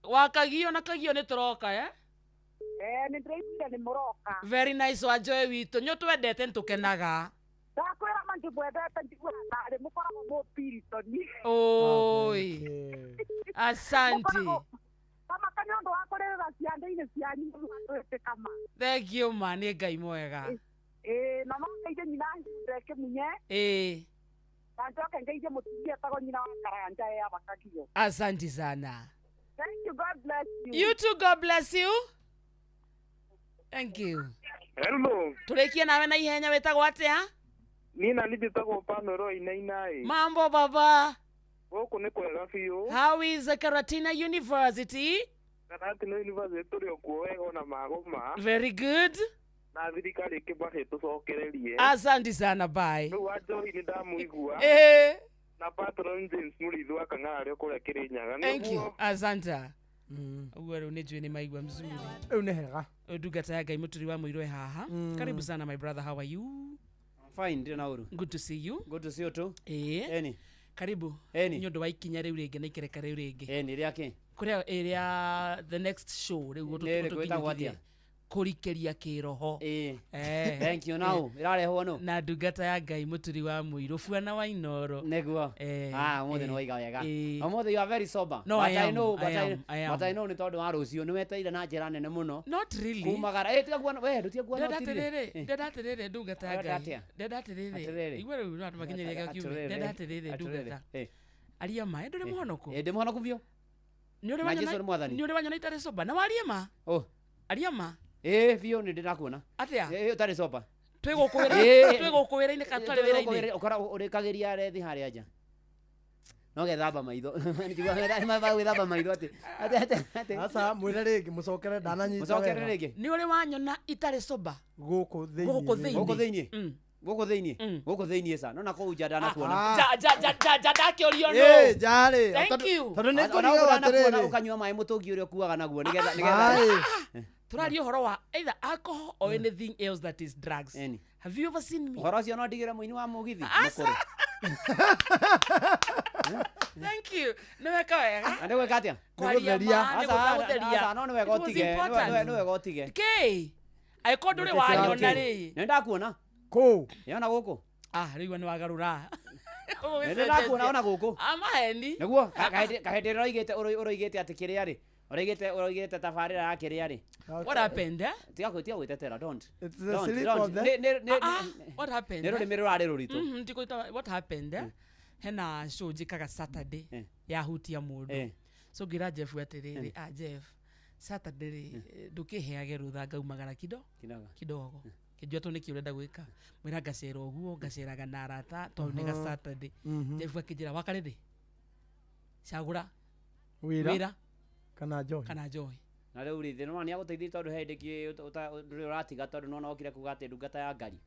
Wakagio na kagio nĩ tũroka eh? Nĩ ndĩraiguire nĩ mũroka. Very nice wa Joy witũ nĩ ũtwendete nĩ tũkenaga. Ndakwĩra ma ndĩmwendete njiguaga tarĩ mũkoragwo mũpiritoni. Oi. Asante. Kamaka nĩ ũndũ wa kũrĩrĩra ciande-inĩ cianyu mũtwĩtĩka ma. Thank you ma nĩ Ngai mwega. Na no ngeithie nyina Hilda Kĩmunye. Na njoke ngeithie mũtumia etagwo nyina wa Karanja ya Bakagio. Asante sana. Thank you, God bless you. You too, God bless you. Thank you. Hello. Tũrĩkie nawe na ihenya wĩtagwo atĩa? Niĩ na niĩ njĩtagwo Panoro Inainai. Mambo baba. Gũkũ nĩ kwega biũ. How is the Karatina University? Karatina University tũrĩ o kuo wega ona magoma. Very good. Na thirikari ĩkĩmbahe tũcokererie. Asante sana bye. Rĩu wa Njohi nĩ ndamũigua. Na patron James Mũrĩithi wa Kang'ara arĩ o kũrĩa Kĩrĩnyaga. Thank you. Asante. Ũguo rĩu nĩ njũĩ nĩ maigua mzuri. Rĩu nĩ hega. Ndungata ya Ngai mũturi wa mũirũ e haha. Karibu sana my brother, how are you? Fine, ndirĩ na ũru. Good to see you. Good to see you too. Eni. Karibu. Eni. Nĩ ũndũ wa ikinya rĩu rĩngĩ na ikereka rĩu rĩngĩ. Eni rĩa kĩ? Kũrĩa ĩrĩa the next show rĩu Nĩ ĩrĩkũ ĩtagwo atĩa? Kũrikĩria kĩroho. Thank you now. Ĩrarehwo nũ? Na ndungata ya Ngai mũturi wa mũirũ buana wa Inoro. Nĩguo. Ũmũthĩ nĩ waiga wega. Ũmũthĩ you are very sober. No, but I am. I know, but I am. But I know nĩ tondũ wa rũciũ nĩ wetereire na njĩra nene mũno. Not really. Kumagara. Tiga kuona we ndũtige kuona ũtirire. Ndĩrenda atĩrĩrĩ ndungata ya Ngai. Ndĩrenda atĩrĩrĩ. Igua rĩu no andũ makinyagia gĩa kiumia. Ndĩrenda atĩrĩrĩ ndungata. Aria ma, ndũrĩ mũhonoku? Ndĩ mũhonoku biũ. Nĩ ũrĩ wanyona. Nĩ ũrĩ wanyona itarĩ sober. Na warie ma. Oh. Aria ma. Biũ nĩ ndĩrakuona. Atĩa? Ũtarĩ sober. Twĩ gũkũ wĩra-inĩ kana tũtarĩ wĩra-inĩ? Ũrĩkagĩria rethi harĩa nja. No gethamba maitho. Gwĩthamba maitho atĩ. Aca mwĩre rĩngĩ mũcokere ndananyita. Mũcokere rĩngĩ. Nĩ ũrĩ wanyona itarĩ sober? Gũkũ thĩinĩ. Gũkũ thĩinĩ. Gũkũ thĩinĩ. Gũkũ thĩinĩ. Gũkũ thĩinĩ ca. No na kũu nja ndanakuona. Nja ndakĩũrio nũ. Nja rĩ. Thank you. Tondũ nĩ ngũriga atĩrĩrĩ. Ũkanyua maĩ mũtũngi ũrĩa ũkuaga naguo nĩgetha. Tũraria ũhoro wa either alcohol or anything else that is drugs. Have you ever seen me? Ũhoro ũcio no ndigĩre mũini wa mũgithi mũkũrũ. Thank you. Nĩ weka wega. Na nĩ gwĩka atĩa? Kwaria ma, nĩ gũtheria. No nĩ wega ũtige. Nĩ wega ũtige. Kĩ? Angĩkorwo ndũrĩ wanyona rĩ. Nĩ ndakuona. Kũ? Yona gũkũ. Rĩu nĩ wagarũra. Nĩ ndakuona ona gũkũ. Amaheni. Nĩguo kahĩndĩ ĩrĩa ũroigĩte atĩ kĩrĩa rĩ. Ũroigĩte tabarĩra ya kĩrĩa rĩ. What happened? Tiga gwĩtetera, don't. It's the sleep of the What happened? Nĩ rũrĩmĩ rũrarĩ rũritũ. What happened? Hena show njĩkaga Saturday ya hutia mũndũ. So ngĩra Jeff atĩrĩrĩ, Jeff, Saturday rĩ ndũkĩheage rũtha ngaumagara kidogo. Kĩnjua tũ nĩkĩ ũrenda gwĩka. Mwĩra ngacera ũguo, ngaceraga na arata tondũ nĩ ga Saturday. Jeff akĩnjĩra wakarĩrĩ. Cagũra. Wĩra. Kana Joy. Kana Joy. Na rĩu rĩ thĩna nĩ agũteithia tondũ he hĩndĩ kĩ ndũrĩ ũratiga tondũ nona okire kuga atĩ ndungata ya Ngai.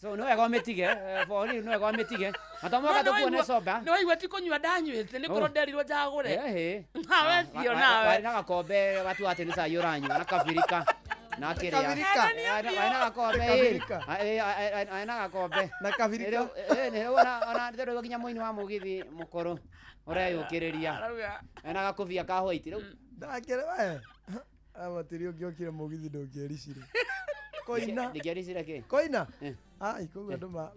So nĩ wega ũmĩtige, for real nĩ wega ũmĩtige. Na to mũhaka tũkuone sober. Nĩ waigua ti kũnyua ndanyuĩte nĩ kũrwo nderirwo njagũre. Nawe cio nawe. Warĩ na gakombe gatua atĩ nĩ cai ũranyua na kabirika. Na kĩrĩa. Warĩ na gakombe. Warĩ na gakombe. Na kabirika. Nĩ ona ndĩrona nginya mũini wa mũgithi mũkũrũ. Ũreyũkĩrĩria. Ena gakobia ka white rĩu. Ndakĩrĩ we. Amatiri ũngĩokire mũgithi ndũngĩericire. Koina. Ndingĩericire kĩ? Koina. Ikoguo andũ ma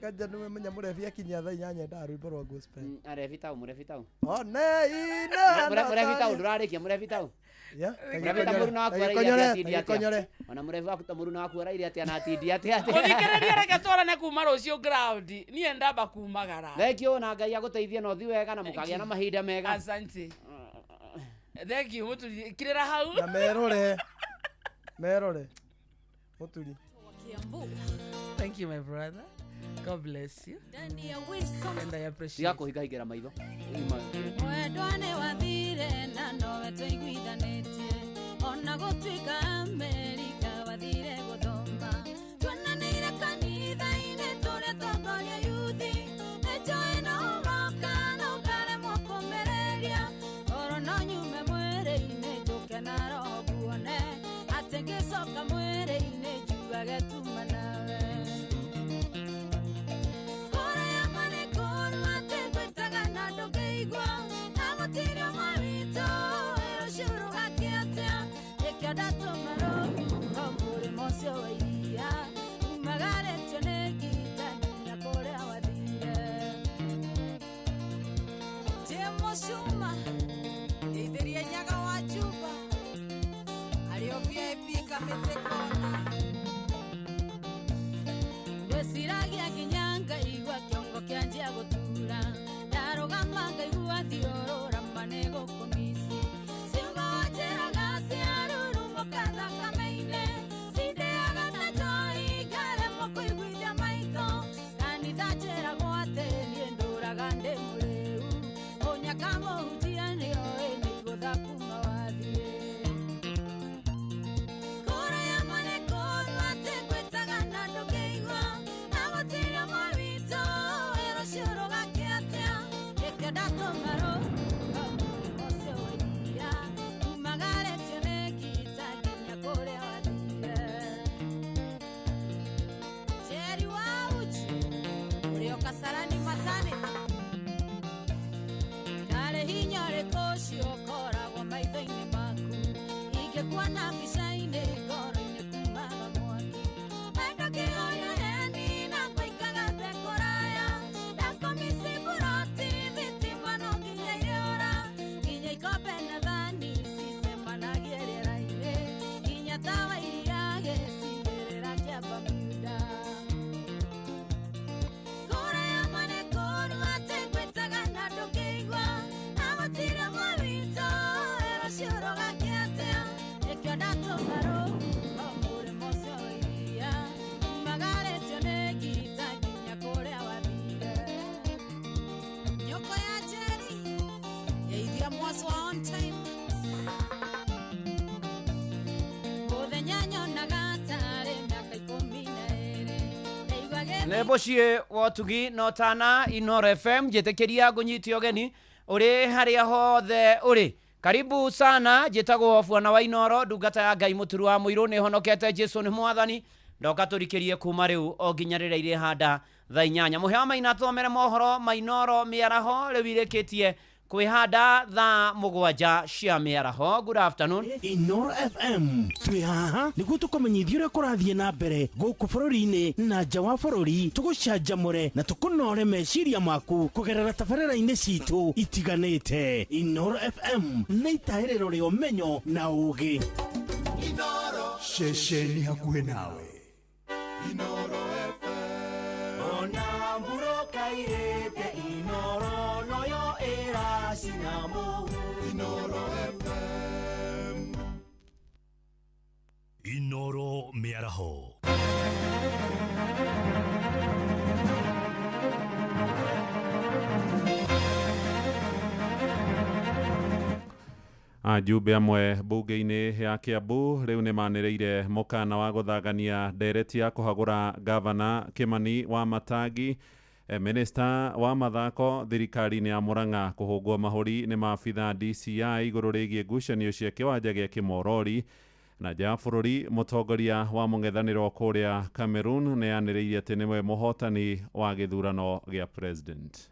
kanja nĩ menya mũrebi akinyia thaa inyanya endaga rwĩmbo rwa gospel. Arebi tau, mũrebi tau. One ina. Mũrebi tau ndũrarĩkia mũrebi tau. Mũrebi ta mũruna waku araire atĩa atindi atĩa. Ona mũrebi waku ta mũruna waku araire atĩa na atindi atĩa. Mũthikĩrĩria reke twarane kuma rũciũ ground. Niĩ ndamba kumagara. Thank you na Ngai agũteithie na ũthiĩ wega na mũkagĩa na mahinda mega. Asante. Thank you mũturi. Kirĩra hau. Na merore. Merore. Mũturi. Thank you my brother. God bless you. And I appreciate. Tiga kũhingahingĩra maitho. Mwendwa wathire na nowe tũiguithanĩtie ona gũtuĩka Amerika wathire gũthoma tuonanĩire kanitha-inĩ tũrĩa tongoria yuthi nĩnjũĩ no ũroka na ũkaremwo kũmĩrĩria oro no nyume mwĩrĩ-inĩ njũke na roho nguone atĩ ngĩcoka mwĩrĩ-inĩ njuage tuma nawe. Cuma ndeithirie Nyaga wa Juba arĩ o VIP Kamĩtĩ kona. Ngwĩciragia nginya ngaigua kĩongo kĩanjia gũtura, ndarũgama ngaigua thiũrũra ma nĩ gũkũmici. Ciugo njĩraga ciarurumũka thakame-inĩ, cindĩaga ta njohi ngaremwo kũiguithia maitho. Kanitha njĩragwo atĩ niĩ ndũraga ndĩ mũrĩu, ũnyaka mũhunjia nĩoĩ nĩ igũtha kuma wathiĩ. Kũraya ma nĩ kũũru atĩ ngwĩtaga na ndũngĩigua, na gũtirĩ ũmwe witũ ũĩ rũciũ rũgakĩa atĩa. Nĩkĩo ndatũma rũhuho mũrĩmo ũcio wa iria, umagarĩtio nĩ ngita nginya kũrĩa wathire. Njeri wa Uchi ũrĩ o Kasarani maternity, ndarĩ hinya ũrĩkũ ũcio ũkoragwo maitho-inĩ maku, ingĩkuona mbica-inĩ ngoro-inĩ kumaga mwaki. Wendo kĩhoya heni na ngũikaga kũraya, ndakomisi buroti thitima no nginya irĩũra, nginya ikombe na thani cicemanagie rĩera-inĩ, nginya tawa iria gĩcigĩrĩra kĩa Bermuda. Kũraya ma nĩ kũũru atĩ ngwĩtaga na ndũngĩigua, na gũtirĩ ũmwe witũ ũĩ rũciũ rũgakĩa atĩa. Nĩkĩo ndatũma rũhuho mũrĩmo ũcio wa iria, umagarĩtio nĩ ngita nginya kũrĩa wathire. Nyũkwa ya Njeri ngeithia mwaco wa on time, mũthenya nyonaga tarĩ mĩaka 12 ndaigua nä må ciä wotugi no tana Inoro FM njä ngũnyite ũgeni ũrĩ harĩa hothe ũrĩ. Karibu sana, njĩtagwo Bwana wa Inoro, ndungata ya Ngai mũturu wa mũirũ, nĩ honokete Jesu nĩ mwathani, ndoka tũrikĩrie kuma rĩu o nginya rĩrĩa irĩhanda thaa 8. Mũhĩa wa Maina thomere mohoro ma Inoro mĩaraho rĩu irĩkĩtie kwĩhanda thaa 7 cia mĩaraho. Good afternoon. Inoro FM twĩ haha nĩguo tũkũmenyithia ũrĩa kũrathiĩ na mbere gũkũ bũrũri-inĩ na nja wa bũrũri, tũgũcanjamũre na tũkũnore meciria maku kũgerera tabarĩra-inĩ citũ itiganĩte. Inoro FM nĩ itahĩrĩro rĩa ũmenyo na ũũgĩ. Ceceni hakuhĩ nawe. Inoro FM. Ona mburoka irĩte Inoro noyo ĩracina Inoro FM. Inoro mĩaraho. Ajumbe amwe bunge-inĩ ya Kiambu rĩu nĩ manĩrĩire mũkana wa gũthagania ndereti ya kũhagũra gavana Kimani wa Matangi. Minista wa mathako thirikari-inĩ ya Murang'a kũhũngwo mahũri nĩ maabitha DCI igũrũ rĩgiĩ ngucanio cia kĩwanja gĩa Kĩmorori. Na nja ya bũrũri, mũtongoria wa mũng'ethanĩro kũrĩa Cameroon nĩ anĩrĩire atĩ nĩwe mũhotani wa gĩthurano gĩa president.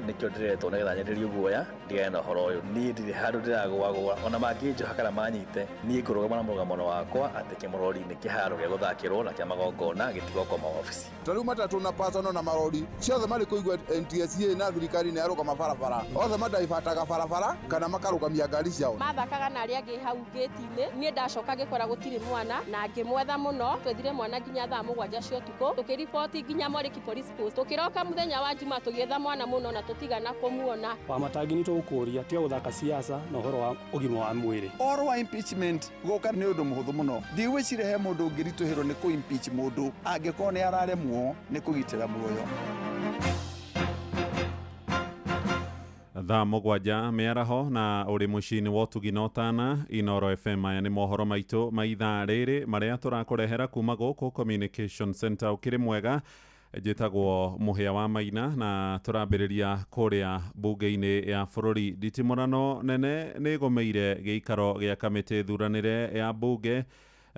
Nĩkĩo ndĩretwo nĩgetha nyenderio guoya ndigane na ũhoro ũyũ. Niĩ ndirĩ handũ ndĩragũagũa, ona mangĩnjoha kana manyite, niĩ ngũrũgama na mũrũgamo wakwa atĩ Kĩmorori nĩ kĩharo gĩa gũthakĩrwo na kĩa magongona gĩtigokwo mawabici. Ta rĩu matatũ na personal na marori ciothe marĩ kũigua NTSA na thirikari nĩ yarũgama barabara, othe madaibataga barabara kana makarũgamia ngari ciao. Mathakaga na arĩa angĩ hau ngĩti-inĩ, niĩ ndacoka ngĩkora gũtirĩ mwana na ngĩmwetha mũno, twethire mwana nginya thaa 7 cia ũtukũ, tũkĩriboti nginya Mwariki Police Post, tũkĩroka mũthenya wa Juma tũgĩetha mwana mũno na tũtigana kũmuona. Wa Matangi nĩ tũgũkũria tiga gũthaka siasa na ũhoro wa ũgima wa mwĩrĩ. Ũhoro wa impeachment gũka nĩ ũndũ mũhũthũ mũno, ndigwĩciria he mũndũ ũngĩritũhĩrwo nĩ kũ impeach mũndũ angĩkorwo nĩ araremwo nĩ kũgitĩra muoyo. Thaa 7 mĩaraho na ũrĩ mũciĩ-inĩ wa ũtugi na ũtana Inoro FM. Aya nĩ mohoro maitũ ma ithaa rĩrĩ marĩa tũrakũrehera kuma gũkũ Communication Center. Ũkĩrĩ mwega, njĩtagwo Mũhĩa wa Maina na tũrambĩrĩria kũrĩa bunge-inĩ ya bũrũri. Nditimũrano nene nĩ ĩgũmĩire gĩikaro gĩa kamĩtĩ thuranĩre ya bunge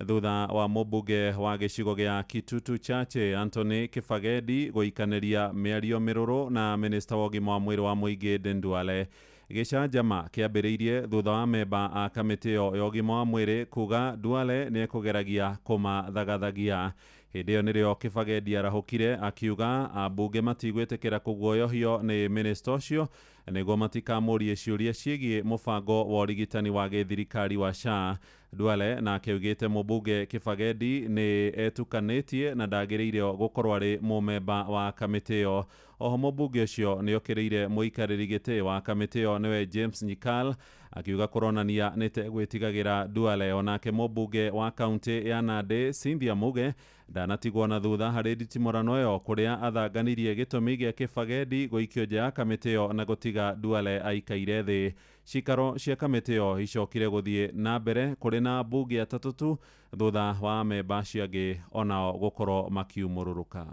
thutha wa mũmbunge wa gĩcigo gĩa Kitutu Chache Anthony Kĩbagendi gũikanĩria mĩario mĩrũrũ na minista wa ũgima wa mwĩrĩ wa mũingĩ Aden Duale. Gĩcanjama kĩambĩrĩirie thutha wa memba a kamĩtĩ ĩyo ya ũgima wa mwĩrĩ kuga Duale nĩ ekũgeragia kũmathagathagia. Hĩndĩ ĩyo nĩrĩo Kĩbagendi arahũkire akiuga ambunge matigwĩtĩkĩra kũguoyohio nĩ minista ũcio nĩguo matikamũrie ciũria ciĩgiĩ mũbango wa ũrigitani wa gĩthirikari wa SHA. Duale nake augĩte mũmbunge Kĩbagendi nĩ etukanĩtie na ndagĩrĩire gũkorwo arĩ mũmemba wa kamĩtĩ ĩyo. Oho mũmbunge ũcio nĩ okĩrĩire mũikarĩri gĩtĩ wa kamĩtĩ ĩyo nĩwe James Nyikal akiuga kũronania nĩ gwĩtigagĩra Duale. Onake mũmbunge wa kaunti ya Nandi Cynthia Muge ndanatigwo na thutha harĩ nditimũrano ĩyo kũrĩa athanganirie gĩtũmi gĩa Kĩbagendi gũikio nja ya kamĩtĩ ĩyo na gũtiga Duale aikaire thĩ. Cikaro cia kamĩtĩ ĩyo icokire gũthiĩ na mbere kũrĩ na mbunge atatũ tu thutha wa amemba acio angĩ onao gũkorwo makiumũrũrũka.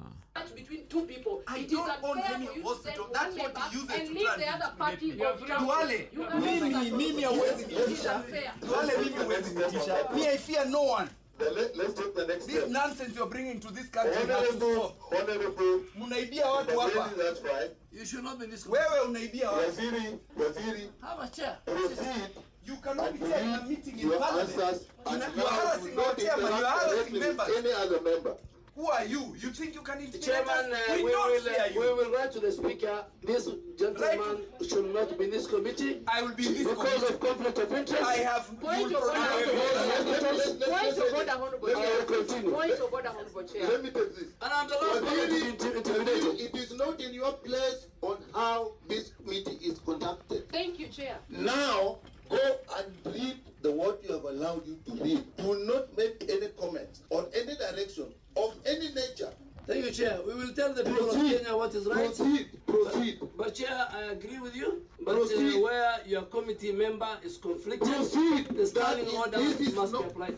Between two people. I It is don't own unfair any for you to hospital. send That's one what member he uses and to leave try the and other party intimidate me. of ground. Duale, You cannot mimi, do that. mimi It is hauwezi nitisha. unfair. Duale, mimi huwezi nitisha. Me, I fear no one. Let's take the next This step. nonsense you're bringing to this country has to Honorable, stop. honorable. Mnaibia watu hapa. That's right. You should not be this. Wewe unaibia watu. Waziri, waziri. Have a chair. Proceed. You cannot be chairing a meeting in Your parliament. answers You and are now harassing do our not chairman. You are interact harassing directly with members. any other member. Who are you? You think you can intimidate Chairman, us? We we, don't will, fear you. we will write to the speaker. This gentleman should not be in this committee. I will be in this because committee. of conflict of interest. I have. Point of order, Point of order, Honorable I will Chair. continue. Point of order, Honorable Chair. Let me take this. And I'm the last one to be intimidated. Waziri, it is not in your place on how this meeting is conducted. Thank you, Chair. Now, go and read the what you have allowed you to read. Do not make any comments on any direction of any nature. Thank you, Chair. We will tell the people Proceed. of Kenya what is right. Proceed. Proceed. But, Chair, I agree with you. But Proceed. where your committee member is conflicted, Proceed. the standing That is- order this is must be not- applied.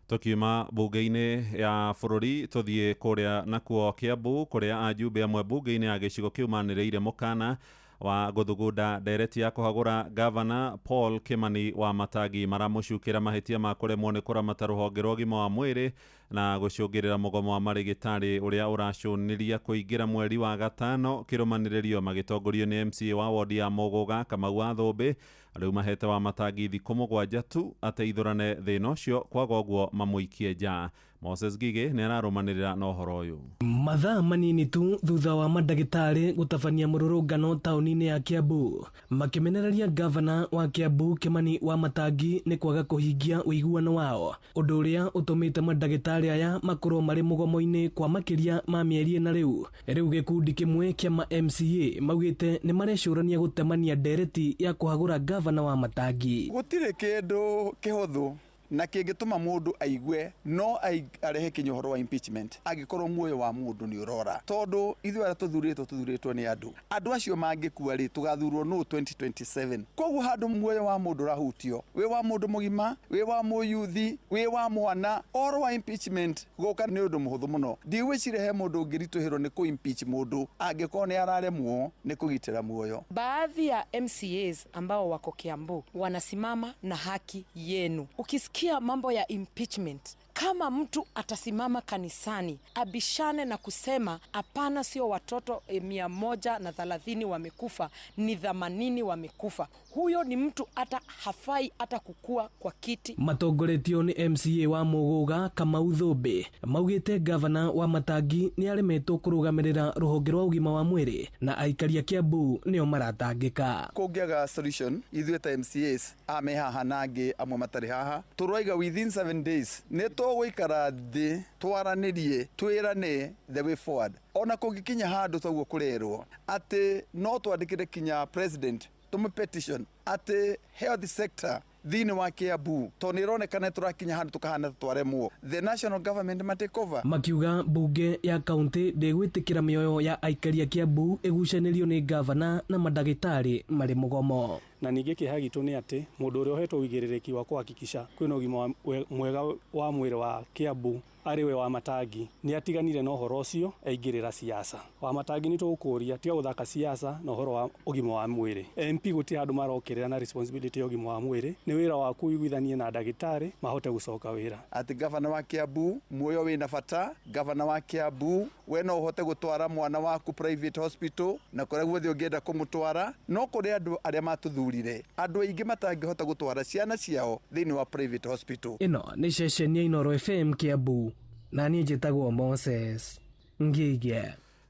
Tukiuma bunge-inĩ ya bũrũri tũthiĩ kũrĩa nakuo Kiambu kũrĩa ajumbe amwe bunge-inĩ ya gĩcigo kĩu manĩrĩire mũkana wa gũthugunda ndereti ya kũhagũra gavana Paul Kimani wa Matangi maramũcukĩra mahĩtia ma kũremwo nĩ kũramata rũhonge rwa ũgima wa mwĩrĩ na gũcũngĩrĩra mũgomo wa marĩgĩtarĩ ũrĩa ũracũnĩria kũingĩra mweri wa gatano kĩrũmanĩrĩrio magĩtongorio nĩ MCA wa wodi ya Mũgũga Kamau wa Thũmbĩ rĩu mahete wa Matangi thikũ mũgwanja tu ateithũrane thĩna ũcio kwaga ũguo mamũikie nja. Moses Gige nĩ ararũmanĩrĩra na ũhoro ũyũ. Mathaa manini tu thutha wa mandagĩtarĩ gũtabania mũrũrũngano taũni-inĩ ya Kiambu makĩmenereria gavana wa Kiambu Kimani wa Matangi nĩ kwaga kũhingia ũiguano wao, ũndũ ũrĩa ũtũmĩte mandagĩtarĩ aya makorwo marĩ mũgomo-inĩ kwa makĩria ma mĩeri ĩna rĩu. Rĩu gĩkundi kĩmwe kĩa ma MCA maugĩte nĩ marecũrania gũtemania ndereti ya kũhagũra gavana wa Matangi. Gũtirĩ kĩndũ kĩhũthũ na kĩngĩtũma mũndũ aigue no arehe kinya ũhoro wa impeachment angĩkorwo muoyo wa mũndũ nĩ ũrora, tondũ ithuĩ arĩa tũthurĩtwo tũthurĩtwo nĩ andũ, andũ acio mangĩkua rĩ tũgathurwo nũ 2027. Koguo handũ muoyo wa mũndũ ũrahutio, wĩ wa mũndũ mũgima, wĩ wa mũyuthi, wĩ wa mwana, ũhoro wa impeachment gũka nĩ ũndũ mũhũthũ mũno. Ndigwĩciria he mũndũ ũngĩritũhĩrwo nĩ kũ impeach mũndũ angĩkorwo nĩ araremwo nĩ kũgitĩra muoyo. Baadhi ya MCAs ambao wako Kiambu wanasimama na haki yenu. Ukisikia mambo ya impeachment, kama mtu atasimama kanisani abishane na kusema hapana, sio watoto 130 wamekufa, ni 80 wamekufa, huyo ni mtu hata hafai hata kukua kwa kiti. Matongoretio nĩ MCA wa Mũgũga Kamau Thũmbĩ maugĩte gavana wa Matangi nĩ aremetwo kũrũgamĩrĩra rũhonge rwa ũgima wa mwĩrĩ na aikari a Kiambu nĩo maratangĩka. Kũngĩaga solution ithuĩ ta MCAs ame haha na angĩ amwe matarĩ haha tũraiga within 7 days nĩ tũgũikara thĩ twaranĩrie twĩrane the way forward. Ona kũngĩkinya handũ toguo kũrerwo atĩ no twandĩkĩre kinya president tũmũ petition atĩ health sector thĩinĩ wa Kiambu tondũ nĩ ĩronekana tũrakinya handũ tũkahana twaremwo, the national government ma take over. Makiuga mbunge ya kaunti ndĩgwĩtĩkĩra mĩoyo ya aikari a Kiambu ĩgucanĩrio nĩ gavana na mandagĩtarĩ marĩ mũgomo. Na ningĩ kĩeha gitũ nĩ atĩ mũndũ ũrĩa ũhetwo ũigĩrĩrĩki wa kũhakikisha kwĩna ũgima mwega wa mwĩrĩ wa Kiambu arĩ we Wamatangi nĩ atiganire na ũhoro ũcio aingĩrĩra siasa. Wamatangi nĩ tũgũkũria tiga gũthaka siasa na ũhoro wa ũgima wa mwĩrĩ. MP gũtirĩ handũ marokĩrĩra na responsibility ya ũgima wa mwĩrĩ, nĩ wĩra waku ũiguithanie na ndagĩtarĩ mahote gũcoka wĩra. Atĩ gavana wa Kiambu muoyo wĩna bata, gavana wa Kiambu we no ũhote gũtwara mwana waku private hospital na kũrĩa guothe ũngĩenda kũmũtwara, no kũrĩ andũ arĩa matũthurire andũ aingĩ matangĩhota gũtwara ciana ciao thĩinĩ wa private hospital. Ĩno nĩ ceceni ya Inooro FM Kiambu na niĩ njĩtagwo Moses Ngige.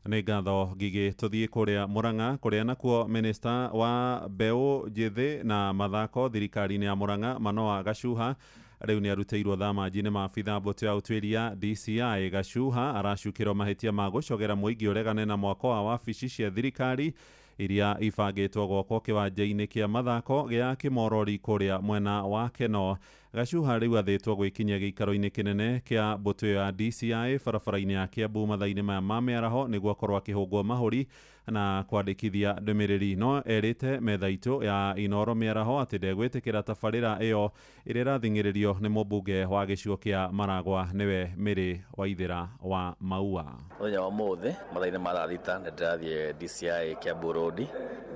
Nĩ ngatho Ngigĩ. Tũthiĩ kũrĩa Murang'a kũrĩa nakuo minista wa mbeũ njĩthĩ na mathako thirikari-inĩ ya Murang'a Manoa Gacuha rĩu nĩ arutĩirwo thamaji nĩ maabitha mbũtũ ya ũtuĩria DCI. Gacuha aracukĩrwo mahĩtia ma gũcogera mũingĩ ũregane na mwako wa wabici cia thirikari iria ibangĩtwo gwakwo kĩwanja-inĩ kĩa mathako gĩa Kĩmorori kũrĩa mwena wa Keno. Gacuha rĩu athĩtwo gwĩkinyia gĩikaro-inĩ kĩnene kĩa mbũtũ ya DCI barabara-inĩ ya Kiambu mathaa-inĩ maya ma mĩaraho nĩguo akorwo akĩhũngwo mahũri na kwandĩkithia ndũmĩrĩri. No erĩte metha itũ ya Inooro mĩaraho atĩ ndegwĩtĩkĩra tabarĩra ĩyo ĩrĩa ĩrathing'ĩrĩrio nĩ mũmbunge wa gĩcigo kĩa Maragwa nĩwe Mĩrĩ Waithĩra wa Maua. Mũthenya wa ũmũthĩ mathaa-inĩ ma thaa thita nĩ ndĩrathiĩ DCI Kiambu Road,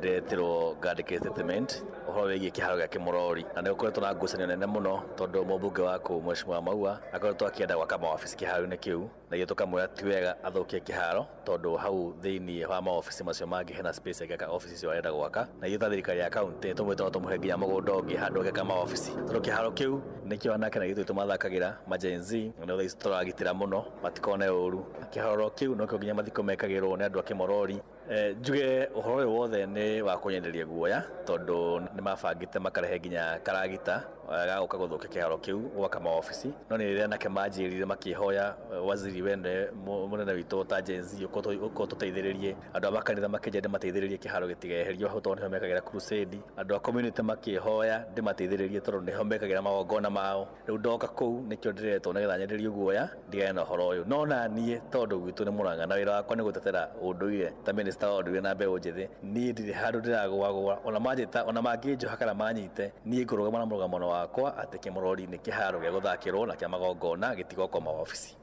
ndĩretirwo ngandĩke statement ũhoro wĩgiĩ kĩharo gĩa Kĩmorori, na nĩ gũkoretwo na ngucanio nene mũno tondũ mũmbunge wa kũu Mheshimiwa Maua akoretwo akĩenda gwaka mawabici kĩharo-inĩ kĩu, na ithuĩ tũkamwĩra ti wega athũkie kĩharo tondũ hau thĩinĩ wa mawabici macio mangĩ hena space ĩngĩaka obici icio arenda gwaka, na ithuĩ ta thirikari ya kaunti tũmwĩte no tũmũhe nginya mũgũnda ũngĩ handũ angĩaka mawabici tondũ kĩharo kĩu nĩkĩo anake na ithuĩ tũmathakagĩra ma Gen Z, na thaa ici tũragitĩra mũno matikone ũru. Kĩharo kĩu nokĩo nginya mathiko mekagĩrwo nĩ andũ a Kĩmorori. Njuge ũhoro ũyũ wothe nĩ wa kũnyenderia guoya tondũ nĩ mabangĩte makarehe nginya karagita gagũka gũthũkia kĩharo kĩu gwaka mawabici, no nĩ rĩrĩa anake manjĩrire makĩhoya waziri wene mũnene witũ ta Gen Z ũkorwo tũteithĩrĩrie andũ a makanitha makĩnja ndĩmateithĩrĩrie kĩharo gĩtigeherio hau tondũ nĩho mekagĩra crusade, andũ a community makĩhoya ndĩmateithĩrĩrie tondũ nĩho mekagĩra magongona mao. Rĩu ndoka kũu nĩkĩo ndĩretwo nĩgetha nyenderio guoya ndigane na ũhoro ũyũ, no na niĩ tondũ gwitũ nĩ Murang'a na wĩra wakwa nĩ gũtetera ũndũire ta minista wa ũndũire na mbeũ njĩthĩ, niĩ ndirĩ handũ ndĩragũagũa ona manjĩta ona mangĩnjoha kana manyite, niĩ ngũrũgama na mũrũgamo wakwa atĩ Kĩmorori nĩ kĩharo gĩa gũthakĩrwo na kĩa magongona gĩtigokwo mawabici.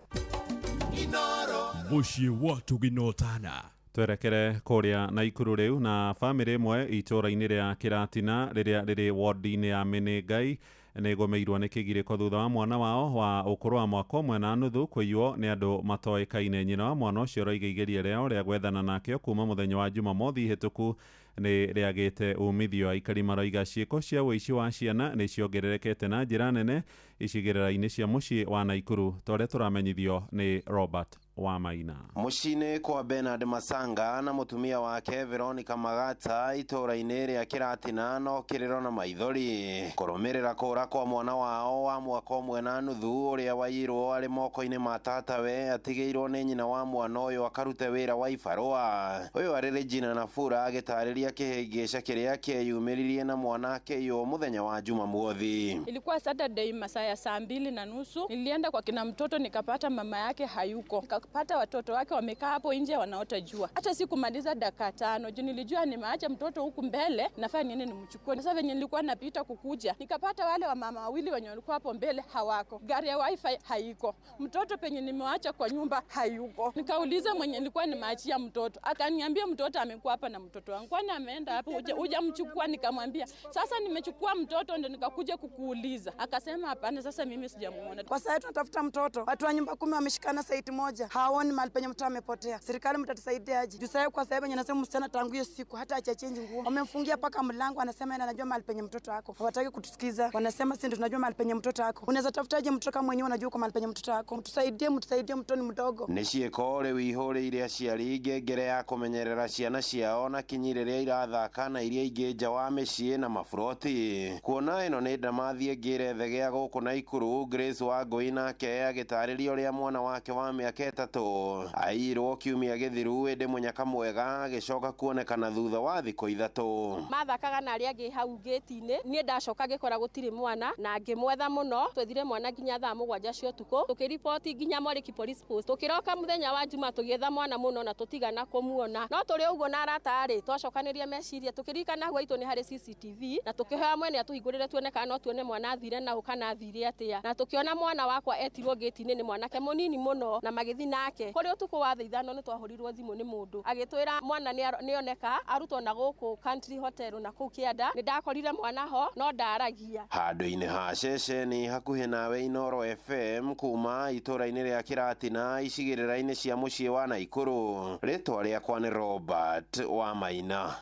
Mũciĩ wa Tũginotana. Twerekere kũrĩa Naikuru rĩu na bamĩrĩ ĩmwe itũũra-inĩ rĩa Kĩratina rĩrĩa rĩrĩ ward-inĩ ya Menengai nĩ ĩgũmĩirwo nĩ kĩgirĩko thutha wa mwana wao wa ũkũrũ wa mwaka 1.5 kũiywo nĩ andũ matoĩkaine. Nyina wa mwana ũcio ũroiga igeria rĩao rĩa gwethana nakĩo kuma mũthenya wa Jumamothi hĩtũku nĩ rĩagĩte umithio. Aikari maroiga ciĩko cia ũici wa ciana nĩ ciongererekete na njĩra nene icigĩrĩra-inĩ cia mũciĩ wa Naikuru ta ũrĩa tũramenyithio nĩ Robert wa Maina. Mũciĩ-inĩ kwa Bernard Masanga na mũtumia wake Veronica Magata itũũra-inĩ rĩa Kĩratina no kĩrĩro na maithori kũrũmĩrĩra kũra kwa mwana wao wa mwaka 1.5 ũrĩa waiyirwo arĩ moko-inĩ ma tatawe atigĩirwo nĩ nyina wa mwana ũyũ akarute wĩra wa ibarũa. Ũyũ arĩ Regina Nafura agĩtarĩria kĩhĩngĩca kĩrĩa kĩeyumĩririe na mwana akĩiywo mũthenya wa Jumamothi. Ilikuwa Saturday masaa ya 2:30, nilienda kwa kina mtoto nikapata mama yake hayuko, nikapata watoto wake wamekaa hapo nje wanaota jua. Hata sikumaliza dakika 5 juu nilijua nimeacha mtoto huku mbele, nafaa niende nimchukue. Sasa venye nilikuwa napita kukuja nikapata wale wa mama wawili wenye walikuwa hapo mbele hawako, gari ya wifi haiko, mtoto penye nimeacha kwa nyumba hayuko. Nikauliza mwenye nilikuwa nimeachia mtoto, akaniambia mtoto amekuwa hapa na mtoto wangu, kwani ameenda hapo hujamchukua? Nikamwambia sasa nimechukua mtoto ndio nikakuja kukuuliza. Akasema hapana, sasa mimi sijamuona. Kwa sasa tunatafuta mtoto, watu wa nyumba 10 wameshikana saiti moja, hawaoni mahali penye mtoto amepotea. Serikali mtatusaidia aje? Juu sasa kwa sababu anasema msichana tangu hiyo siku hata hajachange nguo, wamemfungia paka mlango, anasema yeye anajua mahali penye mtoto wako. Hawataki kutusikiza, wanasema sisi ndio tunajua mahali penye mtoto wako. Unaweza tafutaje mtoto kama mwenyewe unajua kwa mahali penye mtoto wako? Mtusaidie, mtusaidie, mtoto ni mdogo. Nĩ ciĩko rĩu ihũrĩire aciari ngengere ya kũmenyerera ciana ciao na kinyi rĩrĩa irathaka na iria ingĩ nja wa mĩciĩ na maburoti. Kuona ĩno nĩ ndamathi ĩngĩ ĩrethegea gũkũ Naikuru, Grace Wangũi nake agĩtarĩria ũrĩa mwana wake wa mĩaka 3 aiyirwo kiumia gĩthiru ĩndĩ mũnyaka mwega agĩcoka kuonekana thutha wa thikũ 3. Mathakaga na arĩa angĩ hau gĩti-inĩ, niĩ ndacoka ngĩkora gũtirĩ mwana na ngĩmwetha mũno. Twethire mwana nginya thaa 7 cia ũtukũ, tũkĩriboti nginya Mwariki Police Post. Tũkĩroka mũthenya wa Juma tũgĩetha mwana mũno na tũtigana kũmuona, no tũrĩ ũguo na arata rĩ twacokanĩrĩirie Tũgĩcokanĩrĩria meciria tũkĩririkana hau haitũ nĩ harĩ CCTV na tũkĩhoya mwene atũhingũrĩre tuone kana no tuone mwana athire naũ kana athire atĩa, na tũkĩona mwana wakwa etirwo ngĩti-inĩ nĩ mwanake mũnini mũno na magĩthiĩ nake. Kũrĩ ũtukũ wa thaa 5 nĩ twahũrirwo thimũ nĩ mũndũ agĩtwĩra mwana nĩoneka arutwo na gũkũ Country Hotel na kũu kĩanda. Nĩ ndakorire mwana ho no ndaragia. Handũ-inĩ ha ceceni hakuhĩ nawe Inooro FM kuma itũũra-inĩ rĩa Kĩratina icigĩrĩra-inĩ cia mũciĩ wa Naikuru. Rĩtwa rĩakwa nĩ Robert wa Maina.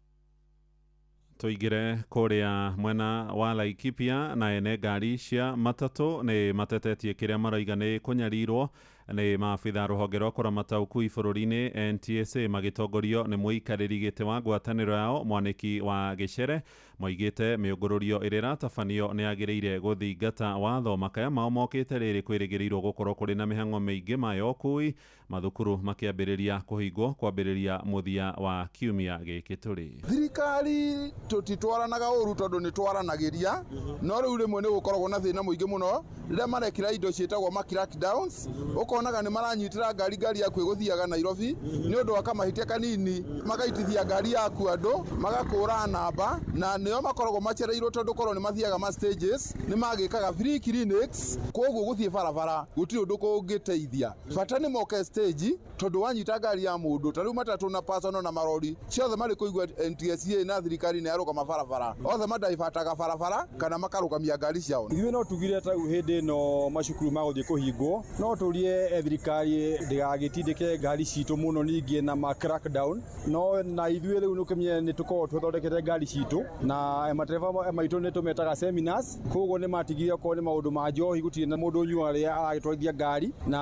Tũingĩre kũrĩa mwena wa Laikipia na ene ngari cia matatũ nĩ matetetie kĩrĩa maroiga nĩ kũnyarirwo nĩ maabitha rũhonge rwa kũramata ũkui bũrũri-inĩ NTSA magĩtongorio nĩ mũikarĩri gĩtĩ wa ngwatanĩro yao Mwanĩki wa Gĩcere. Moigĩte mĩũngũrũrio ĩrĩa ĩratabanio nĩ yagĩrĩire gũthingata watho. Makaya mao mokĩte rĩrĩ kwĩrĩgĩrĩirwo gũkorwo kũrĩ na mĩhang'o mĩingĩ ma ya ũkui, mathukuru makĩambĩrĩria kũhingwo kwambĩrĩria mũthia wa kiumia gĩkĩ tũrĩ. Thirikari tũtitwaranaga ũru tondũ nĩ twaranagĩria, no rĩu rĩmwe nĩ gũkoragwo na thĩna mũingĩ mũno rĩrĩa marekĩra indo ciĩtagwo ma crackdowns, ũkonaga nĩ maranyitĩra ngari yaku ĩgũthiaga Nairobi nĩ ũndũ wa kamahĩtia kanini, magaitithia ngari yaku andũ magakũra namba, na nĩo makoragwo macereirwo tondũ korwo nĩ mathiaga ma stages nĩ magĩkaga free clinics, koguo gũthiĩ barabara gũtirĩ ũndũ kũngĩteithia. Bata nĩ moke stage tondũ wanyita ngari ya mũndũ ta rĩu matatũ na personal na marori ciothe marĩ kũigua NTSA na thirikari nĩ yarũgama barabara, othe madaibataga barabara kana makarũgamia ngari ciao. Ithuĩ no tugire ta rĩu hĩndĩ ĩno macukuru magũthiĩ kũhingwo, no tũrie thirikari ndĩgagĩtindĩke ngari citũ mũno ningĩ na ma crackdown, no na ithuĩ rĩu nĩũkĩmenye nĩ tũkoragwo tũthondekete ngari citũ na matereba maitũ nĩ tũmetaga seminars, koguo nĩ matigire okorwo nĩ maũndũ ma njohi gũtirĩ na mũndũ ũnyuaga rĩrĩa aragĩtwarithia ngari, na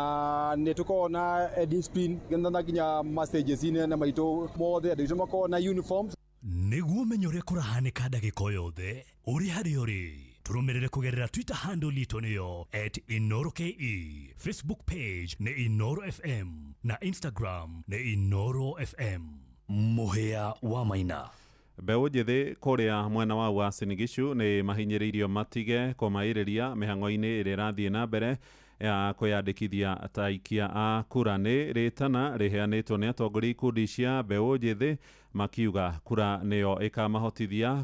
nĩ tũkoragwo na discipline na nginya ma stages-inĩ na maitũ mothe andũ aitũ makoragwo na uniforms. Nĩguo ũmenye ũrĩa kũrahanĩka ndagĩka o yothe ũrĩ harĩa ũrĩ, tũrũmĩrĩre kũgerera Twitter handle itũ nĩyo @InooroKE, Facebook page nĩ Inooro FM na Instagram nĩ Inooro FM. Mũhĩa wa Maina. Mbeũ njĩthĩ kũrĩa mwena wa Uasin Gishu nĩ mahinyĩrĩirio matige kũmaĩrĩria mĩhang'o-inĩ ĩrĩa ĩrathiĩ na mbere ya kwĩyandĩkithia ta aikia a kura. Nĩ rĩtana rĩheanĩtwo nĩ atongoria ikundi cia mbeũ njĩthĩ makiuga kura nĩyo ĩkamahotithia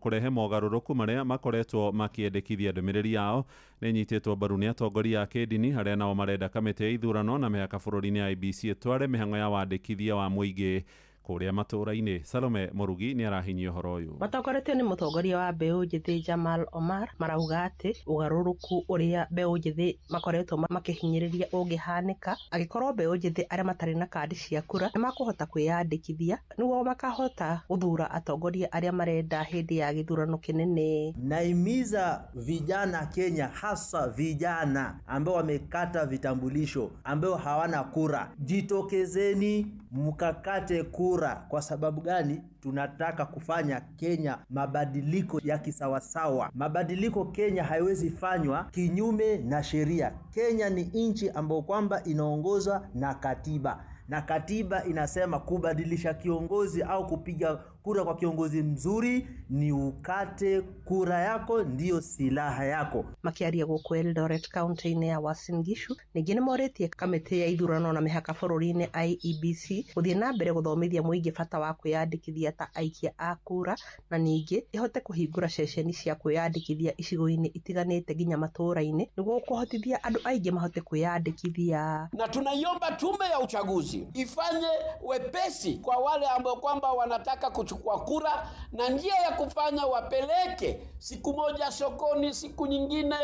kũrehe mogarũrũku marĩa makoretwo makĩendekithia. Ndũmĩrĩri yao nĩ ĩnyitĩtwo mbaru nĩ atongoria a kĩndini arĩa nao marenda kamĩtĩ ya ithurano na mĩhaka bũrũri-inĩ IEBC ĩtware mĩhang'o ya wandĩkithia wa mũingĩ kũrĩa matũũra-inĩ. Salome Mũrugi nĩ arahinyia ũhoro ũyũ. Matongoretio nĩ mũtongoria wa mbeũ njĩthĩ Jamal Omar marauga atĩ ũgarũrũku ũrĩa mbeũ njĩthĩ makoretwo makĩhinyĩrĩria ũngĩhanĩka angĩkorwo mbeũ njĩthĩ arĩa matarĩ na kandi cia kura nĩ makũhota kwĩyandĩkithia nĩguo makahota gũthura atongoria arĩa marenda hĩndĩ ya gĩthurano kĩnene. Naimiza vijana Kenya, hasa vijana ambao wamekata vitambulisho, ambao hawana kura, jitokezeni mkakate kura. Kwa sababu gani? Tunataka kufanya Kenya mabadiliko ya kisawasawa. Mabadiliko Kenya haiwezi fanywa kinyume na sheria. Kenya ni nchi ambayo kwamba inaongozwa na katiba, na katiba inasema kubadilisha kiongozi au kupiga kura kwa kiongozi mzuri ni ukate kura yako, ndiyo silaha yako. Makiaria gũkũ Eldoret kaunti-inĩ ya Uasin Gishu ningĩ nĩ morĩtie kamĩtĩ ya ithurano na mĩhaka bũrũri-inĩ IEBC gũthiĩ na mbere gũthomithia mũingĩ bata wa kwĩyandĩkithia ta aikia a kura, na ningĩ ĩhote kũhingũra ceceni cia kwĩyandĩkithia icigo-inĩ itiganĩte nginya matũũra-inĩ nĩguo kũhotithia andũ aingĩ mahote kwĩyandĩkithia. Na tunaiomba tume ya uchaguzi ifanye wepesi kwa wale ambao kwamba wanataka kuchukua kura, na njia ya kufanya wapeleke siku moja sokoni, siku nyingine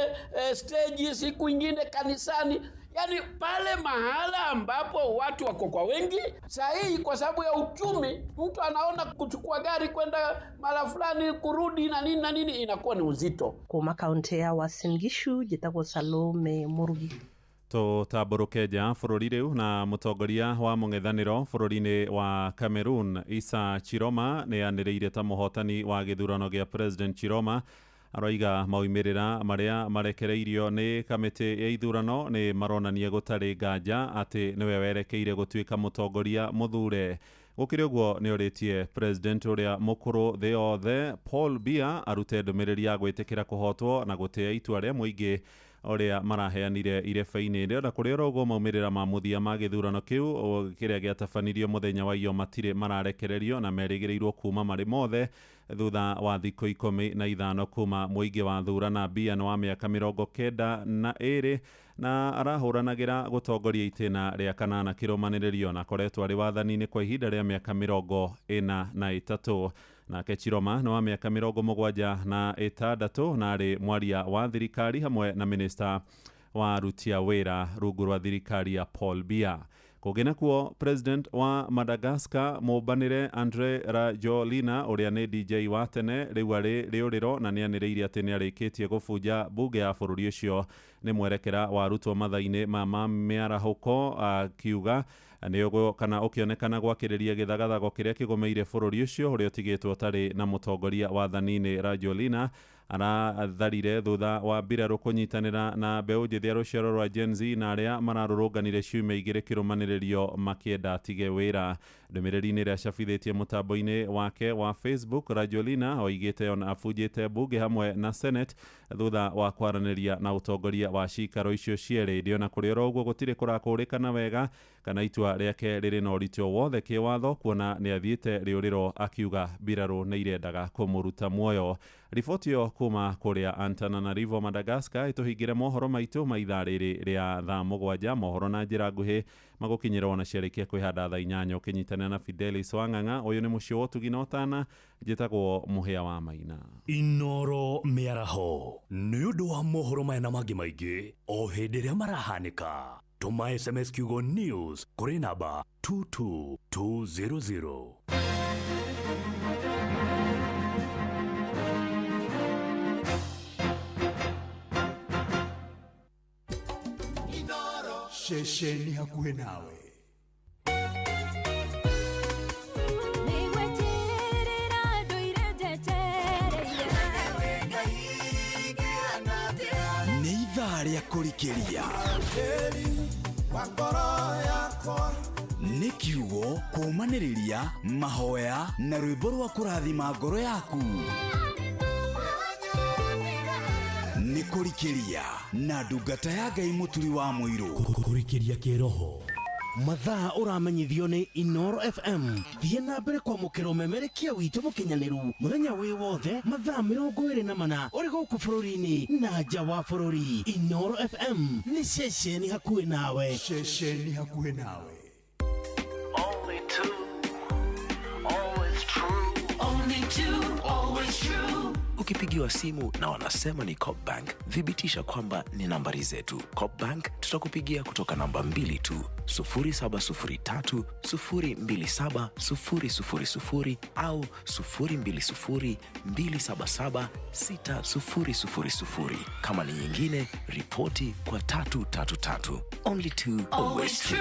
stage, siku nyingine kanisani, yani pale mahala ambapo watu wako kwa wengi. Sahihi, kwa sababu ya uchumi, mtu anaona kuchukua gari kwenda mara fulani kurudi na nini na nini inakuwa ni uzito. Kuma kaunti ya Uasin Gishu njĩtagwo Salome Murugi. Tũtambũrũke nja bũrũri rĩu na mũtongoria wa mũng'ethanĩro bũrũri-inĩ wa Cameroon Issa Chiroma nĩ anĩrĩire ta mũhotani wa gĩthurano gĩa President. Chiroma aroiga maumĩrĩra marĩa marekereirio nĩ kamĩtĩ ya ithurano nĩ maronania gũtarĩ nganja atĩ nĩwe werekeire gũtuĩka mũtongoria mũthure. Gũkĩrĩ ũguo nĩ orĩtie President ũrĩa mũkũrũ thĩ yothe Paul Biya arute ndũmĩrĩri ya gwĩtĩkĩra kũhotwo na gũtĩa itua rĩa mũingĩ. ũrĩa maraheanire irebe-inĩ. Ona kũrĩ oro ũguo, maumĩrĩra ma mũthia ma gĩthurano kĩu kĩrĩa gĩatabanirio mũthenya wa iyo matirĩ mararekererio na merĩgĩrĩirwo kuma marĩ mothe thutha wa thikũ 15 kuma mũingĩ wa thurana. Biya nĩ wa mĩaka 92 na arahũranagĩra gũtongoria itĩna rĩa kanana kĩrũmanĩrĩrio na akoretwo arĩ wathani-inĩ kwa ihinda rĩa mĩaka 43. Nake Chiroma nĩ wa mĩaka 76 na arĩ mwaria wa thirikari hamwe na minista wa aruti a wĩra rungu rwa thirikari ya Paul Biya. Kũngĩ nakuo, president wa Madagascar mũmbanĩre Andre Rajoelina ũrĩa nĩ DJ wa tene rĩu arĩ rĩũrĩro na nĩanĩrĩire atĩ nĩarĩkĩtie gũbunja mbunge ya bũrũri ũcio nĩ mwerekera wa arutwo mathaa-inĩ ma mĩarahũko, akiuga nĩ kana ũkĩonekana gwakĩrĩria gĩthagathago kĩrĩa kĩgũmĩire bũrũri ũcio ũrĩa ũtigĩtwo ũtarĩ na mũtongoria wathani-inĩ. Rajoelina aratharire thutha wa mbirarũ kũnyitanĩra na mbeũ njĩthĩ ya rũciaro rwa Gen Z na arĩa mararũrũnganire ciumia 2 kĩrũmanĩrĩrio makĩenda atige wĩra. Ndũmĩrĩri-inĩ ĩrĩa acabithĩtie mũtambo-inĩ wake wa Facebook, Rajoelina oigĩte ona abunjĩte mbunge hamwe na Senate thutha wa kwaranĩria na ũtongoria wa cikaro icio cierĩ. Ĩndĩ ona kũrĩ oro ũguo, gũtirĩ kũrakũrĩkana wega kana itua rĩake rĩrĩ na ũritũ wothe kĩwatho, kuona nĩ athiĩte rĩũrĩro akiuga mbirarũ nĩ irendaga kũmũruta muoyo. Riboti ĩyo kuma kũrĩa Antananarivo, Madagascar, ĩtũhingĩre mohoro maitũ ma ithaa rĩrĩ rĩa thaa 7. Mohoro na njĩra nguhĩ magũkinyĩrwo na ciarĩkia kwĩhanda thaa 8 ũkĩnyitanĩra na Fidelis Wang'ang'a. Ũyũ nĩ mũciĩ wa ũtugi na ũtana, njĩtagwo Mũhĩa wa Maina. Inoro mĩaraho nĩ ũndũ wa mohoro maya na mangĩ maingĩ o hĩndĩ ĩrĩa marahanĩka, tũma SMS kiugo news kũrĩ namba 22200. Ceceni hakuhĩ nawe. Nĩ ithaa rĩa kũrikĩria, nĩ kiugo kũũmanĩrĩria, mahoya na rwĩmbo rwa kũrathima ngoro yaku. Nĩ kũrikĩria na ndungata ya Ngai Mũturi wa Mũirũ. Kũrikĩria kĩroho. Mathaa ũramenyithio nĩ Inoro FM. Thiĩ na mbere kwamũkĩra ũmemerekia witũ mũkinyanĩru mũthenya wĩ wothe mathaa 24 ũrĩ gũkũ bũrũri-inĩ na nja wa bũrũri. Inoro FM nĩ ceceni hakuhĩ nawe. Ceceni hakuhĩ nawe. Only two, always true. Only two, always true. Ukipigiwa simu na wanasema ni Coop Bank, thibitisha kwamba ni nambari zetu. Coop Bank tutakupigia kutoka namba 2 tu, 0703 027 000 au 020 277 6000. Kama ni nyingine, ripoti kwa 333. Only two, always true.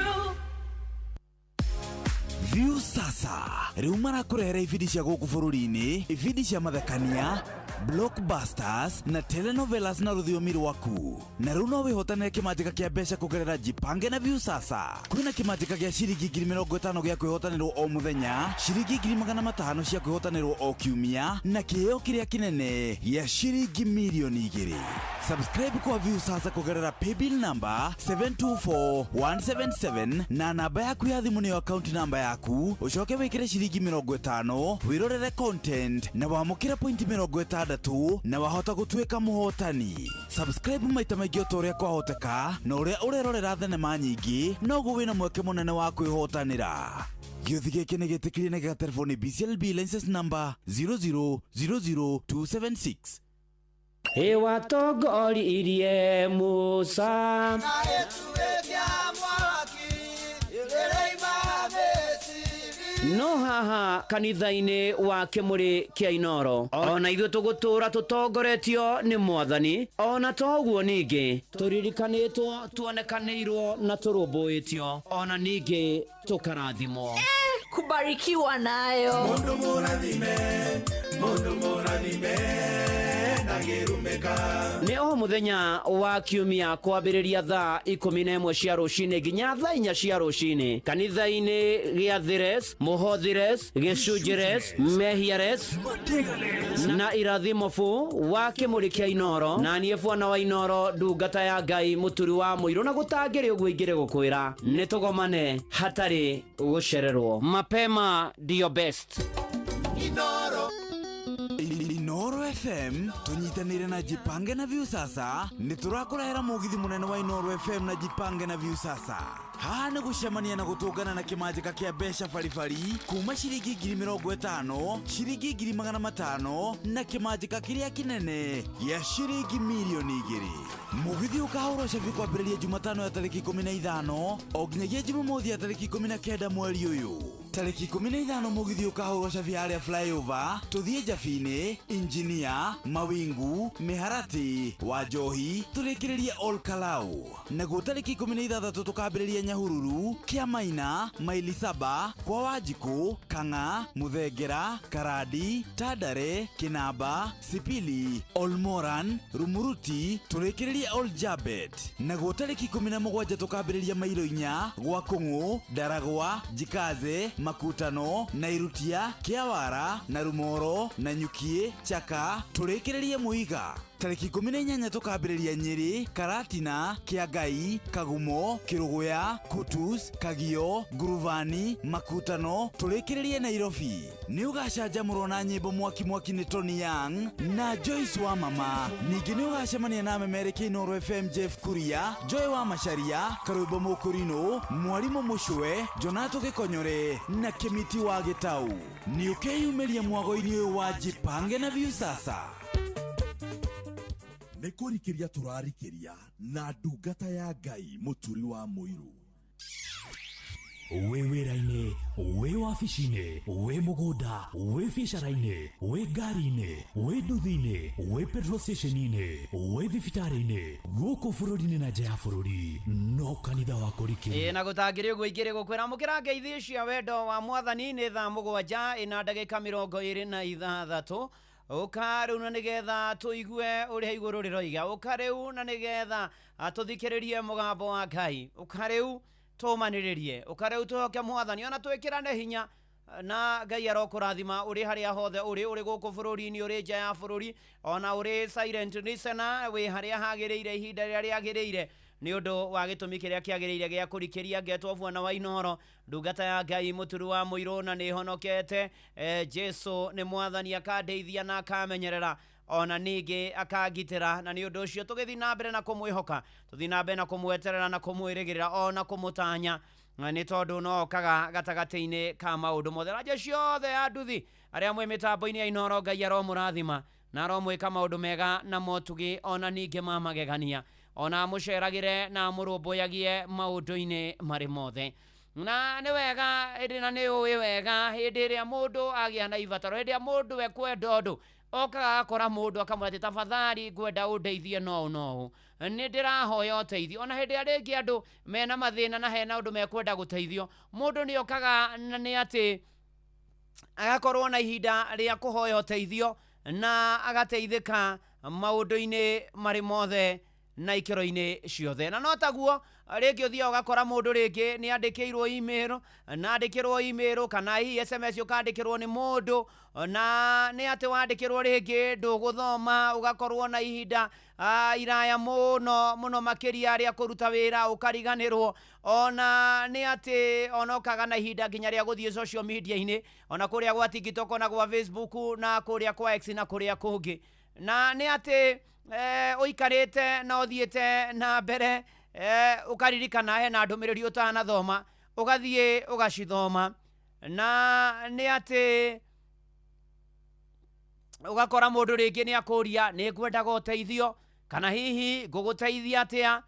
View sasa rĩu marakũrehera ibindi cia gũkũ bũrũri-inĩ, ibindi cia mathekania, blockbusters na telenovelas na rũthiomi rwaku. Na rĩu no wĩhotanĩre kĩmanjĩka kĩa mbeca kũgerera Jipange na View sasa. Kwĩna kĩmanjĩka gĩa ciringi 50,000 gĩa kwĩhotanĩrwo o mũthenya, ciringi 500,000 cia kwĩhotanĩrwo o kiumia, na kĩheo kĩrĩa kĩnene gĩa ciringi 2,000,000. Subscribe kwa View sasa kũgerera paybill number 724177 na namba yaku ya thimũ nĩyo account namba yaku, ũcoke wĩkĩre ciringi 50 wĩrorere content na wamũkĩre point 60 na wahota gũtuĩka mũhotani. Subscribe maita maingĩ o ta ũrĩa kwahoteka, na ũrĩa ũrerorera thenema nyingĩ noguo wĩna mweke mũnene wa kwĩhotanĩra. Gĩũthi gĩkĩ nĩ gĩtĩkĩrie na gĩgaterwo nĩ BCLB license number 0000276. Ĩwatongoririe Musa no haha kanitha-inĩ wa Kĩmũrĩ kĩa Inoro, ona ithuĩ tũgũtũra tũtongoretio nĩ Mwathani. Ona toguo ningĩ tũririkanĩtwo, tuonekanĩirwo na tũrũmbũĩtio, ona ningĩ tũkarathimwo. Kubarikiwa nayo. Mundu mũrathime Mũndũ mũrathime ndangĩrumĩka. Nĩ o mũthenya wa kiumia kwambĩrĩria thaa 11 cia rũcinĩ nginya thaa 4 cia rũcinĩ kanitha-inĩ gĩa Thires, Mũhothires, Gĩcunjĩres, Mehiares na Irathimobu wa kĩmũrĩ kĩa Inoro, na niĩ bwana wa Inoro, ndungata ya Ngai, mũturi wa mũirũ, na gũtangĩrĩ ũguo ingĩrĩ gũkwĩra nĩ tũgomane hatarĩ gũcererwo. Mapema ndio best. Inoro. Inoro FM tunyitanire na Jipange na Viusasa nĩ tũrakũrehera mũgithi mũnene wa Inoro FM na Jipange na Viusasa. Haha nĩ gũcemania na gũtũngana na kĩmanjĩka kĩa mbeca baribari kuma ciringi 50,000, ciringi 500,000 na kĩmanjĩka kĩrĩa kĩnene gĩa ciringi 2 million. Mũgithi ũkahũrwo cabi kwambĩrĩria Jumatano ya tarĩki 15 o nginyagia Jumamothi ya tarĩki 19 mweri ũyũ. Tarĩki 15 mũgithi ũkahũrwo cabi harĩa Flyover, tũthiĩ Njabinĩ, Injinia, Mawingu, Mĩharatĩ, Wanjohi, tũrĩkĩrĩrie Ol Kalou. Naguo tarĩki 16 tũkambĩrĩria Nyahururu, Kĩamaina, Maili Saba, kwa Wanjikũ, Kang'a, Mũthengera, Karandi, Tandare, Kĩnamba, Sipili, Olmoran, Rumuruti, tũrĩkĩrĩrie Ol Jabet. Naguo tarĩki 17 tũkambĩrĩria Mailo 4 gwa Kũng'ũ, Ndaragwa, Jikaze, Makutano, Nairutia, Kĩawara, Narumoro, Nanyukie, Chaka, tũrĩkĩrĩrie Mũiga. Tarĩki 18 tũkambĩrĩria Nyĩrĩ, Karatina, Kĩangai, Kagumo, Kĩrũgũya, Kutus, Kagio, Nguruvani, Makutano, tũrĩkĩrĩrie Nairobi. Nĩ ũgacanjamũrwo na nyĩmbo mwaki mwaki nĩ Tony Young na Joyce wa Mama. Ningĩ nĩ ũgacemania na memerekia Inoro FM Jeff Kuria, Joy wa Macharia, Karwĩmbo Mũkũrinũ, Mwarimũ Mũcwe, Jonato Gĩkonyore na Kĩmiti wa Gĩtau. Nĩ ũkeyumĩria mwago-inĩ ũyũ wa Jipange na Viusasa. Nĩ kũrikĩria tũrarikĩria na ndungata ya Ngai, mũturi wa mũiru. Wĩ wĩra-inĩ, wĩ wabici-inĩ, wĩ mũgũnda, wĩ biacara-inĩ, wĩ ngari-inĩ, wĩ nduthi-inĩ, wĩ petrol station-inĩ, wĩ thibitarĩ-inĩ, gũkũ bũrũri-inĩ na nja ya bũrũri, no kanitha wa kũrikĩria. Ĩ na gũtangĩrĩ ũguo ingĩrĩ gũkwĩra mũkĩra ngeithi cia wendo wa Mwathani. Nĩ thaa 7 ĩna ndagĩka 26. Ũka rĩu na nĩgetha tũigue ũrĩa igũrũ rĩroiga. Ũka rĩu na nĩgetha tũthikĩrĩrie mũgambo wa Ngai. Ũka rĩu tũmanĩrĩrie. Ũka rĩu tũhoke Mwathani ona twĩkĩrane hinya, na Ngai arokũrathima ũrĩ harĩa hothe ũrĩ, ũrĩ gũkũ bũrũri-inĩ, ũrĩ nja ya bũrũri, ona ũrĩ silent listener, wĩ harĩa hagĩrĩire ihinda rĩrĩa rĩagĩrĩire nĩ ũndũ wa gĩtũmi kĩrĩa kĩagĩrĩire gĩa kũrikĩria. Ngetwo bwana wa Inoro, ndungata ya Ngai, mũturu wa mũirũ, na nĩ honokete. Jesu nĩ Mwathani, akandeithia na akamenyerera, ona ningĩ akangitĩra, na nĩ ũndũ ũcio tũgĩthiĩ na mbere na kũmwĩhoka, tũthiĩ na mbere na kũmweterera na kũmwĩrĩgĩrĩra ona kũmũtanya, na nĩ tondũ no okaga gatagatĩ-inĩ ka maũndũ mothe. Na jeshi yothe ya nduthi arĩa mwĩ mĩtambo-inĩ ya Inoro, Ngai aromũrathima na aromwĩka maũndũ mega na motugi ona ningĩ ma magegania, ona amũceragĩre na amũrũmbũyagie maũndũ-inĩ marĩ mothe. Na nĩ wega ĩndĩ na nĩ ũĩ wega, hĩndĩ ĩrĩa mũndũ agĩa na ibataro, hĩndĩ ĩrĩa mũndũ ekwenda ũndũ, okaga agakora mũndũ akamwĩra atĩ, "Tafadhali, ngwenda ũndeithie no ũũ no ũũ, nĩ ndĩrahoya ũteithio." Ona hĩndĩ ĩrĩa rĩngĩ andũ mena mathĩna na hena ũndũ mekwenda gũteithio, mũndũ nĩ okaga na nĩ atĩ agakorwo na ihinda rĩa kũhoya ũteithio na agateithĩka maũndũ-inĩ marĩ mothe na ikĩro-inĩ ciothe. Na no taguo rĩngĩ ũthiaga ũgakora mũndũ rĩngĩ nĩ andĩkĩirwo email, na andĩkĩrwo email kana hihi SMS ũkandĩkĩrwo nĩ mũndũ, na nĩ atĩ wandĩkĩrwo rĩngĩ ndũgũthoma, ũgakorwo na ihinda iraya mũno mũno makĩria rĩa kũruta wĩra, ũkariganĩrwo, ona nĩ atĩ ona ũkaga na ihinda nginya rĩa gũthiĩ social media-inĩ, ona kũrĩa gwa TikTok, ona gwa Facebook, na kũrĩa kwa X, na kũrĩa kũngĩ. Na nĩ atĩ ũikarĩte na ũthiĩte na mbere, ũkaririkana hena ndũmĩrĩri ũtanathoma, ũgathiĩ ũgacithoma, na nĩ atĩ ũgakora mũndũ rĩngĩ nĩ akũria, "Nĩ ngwendaga ũteithio," kana hihi, "Ngũgũteithia atĩa?"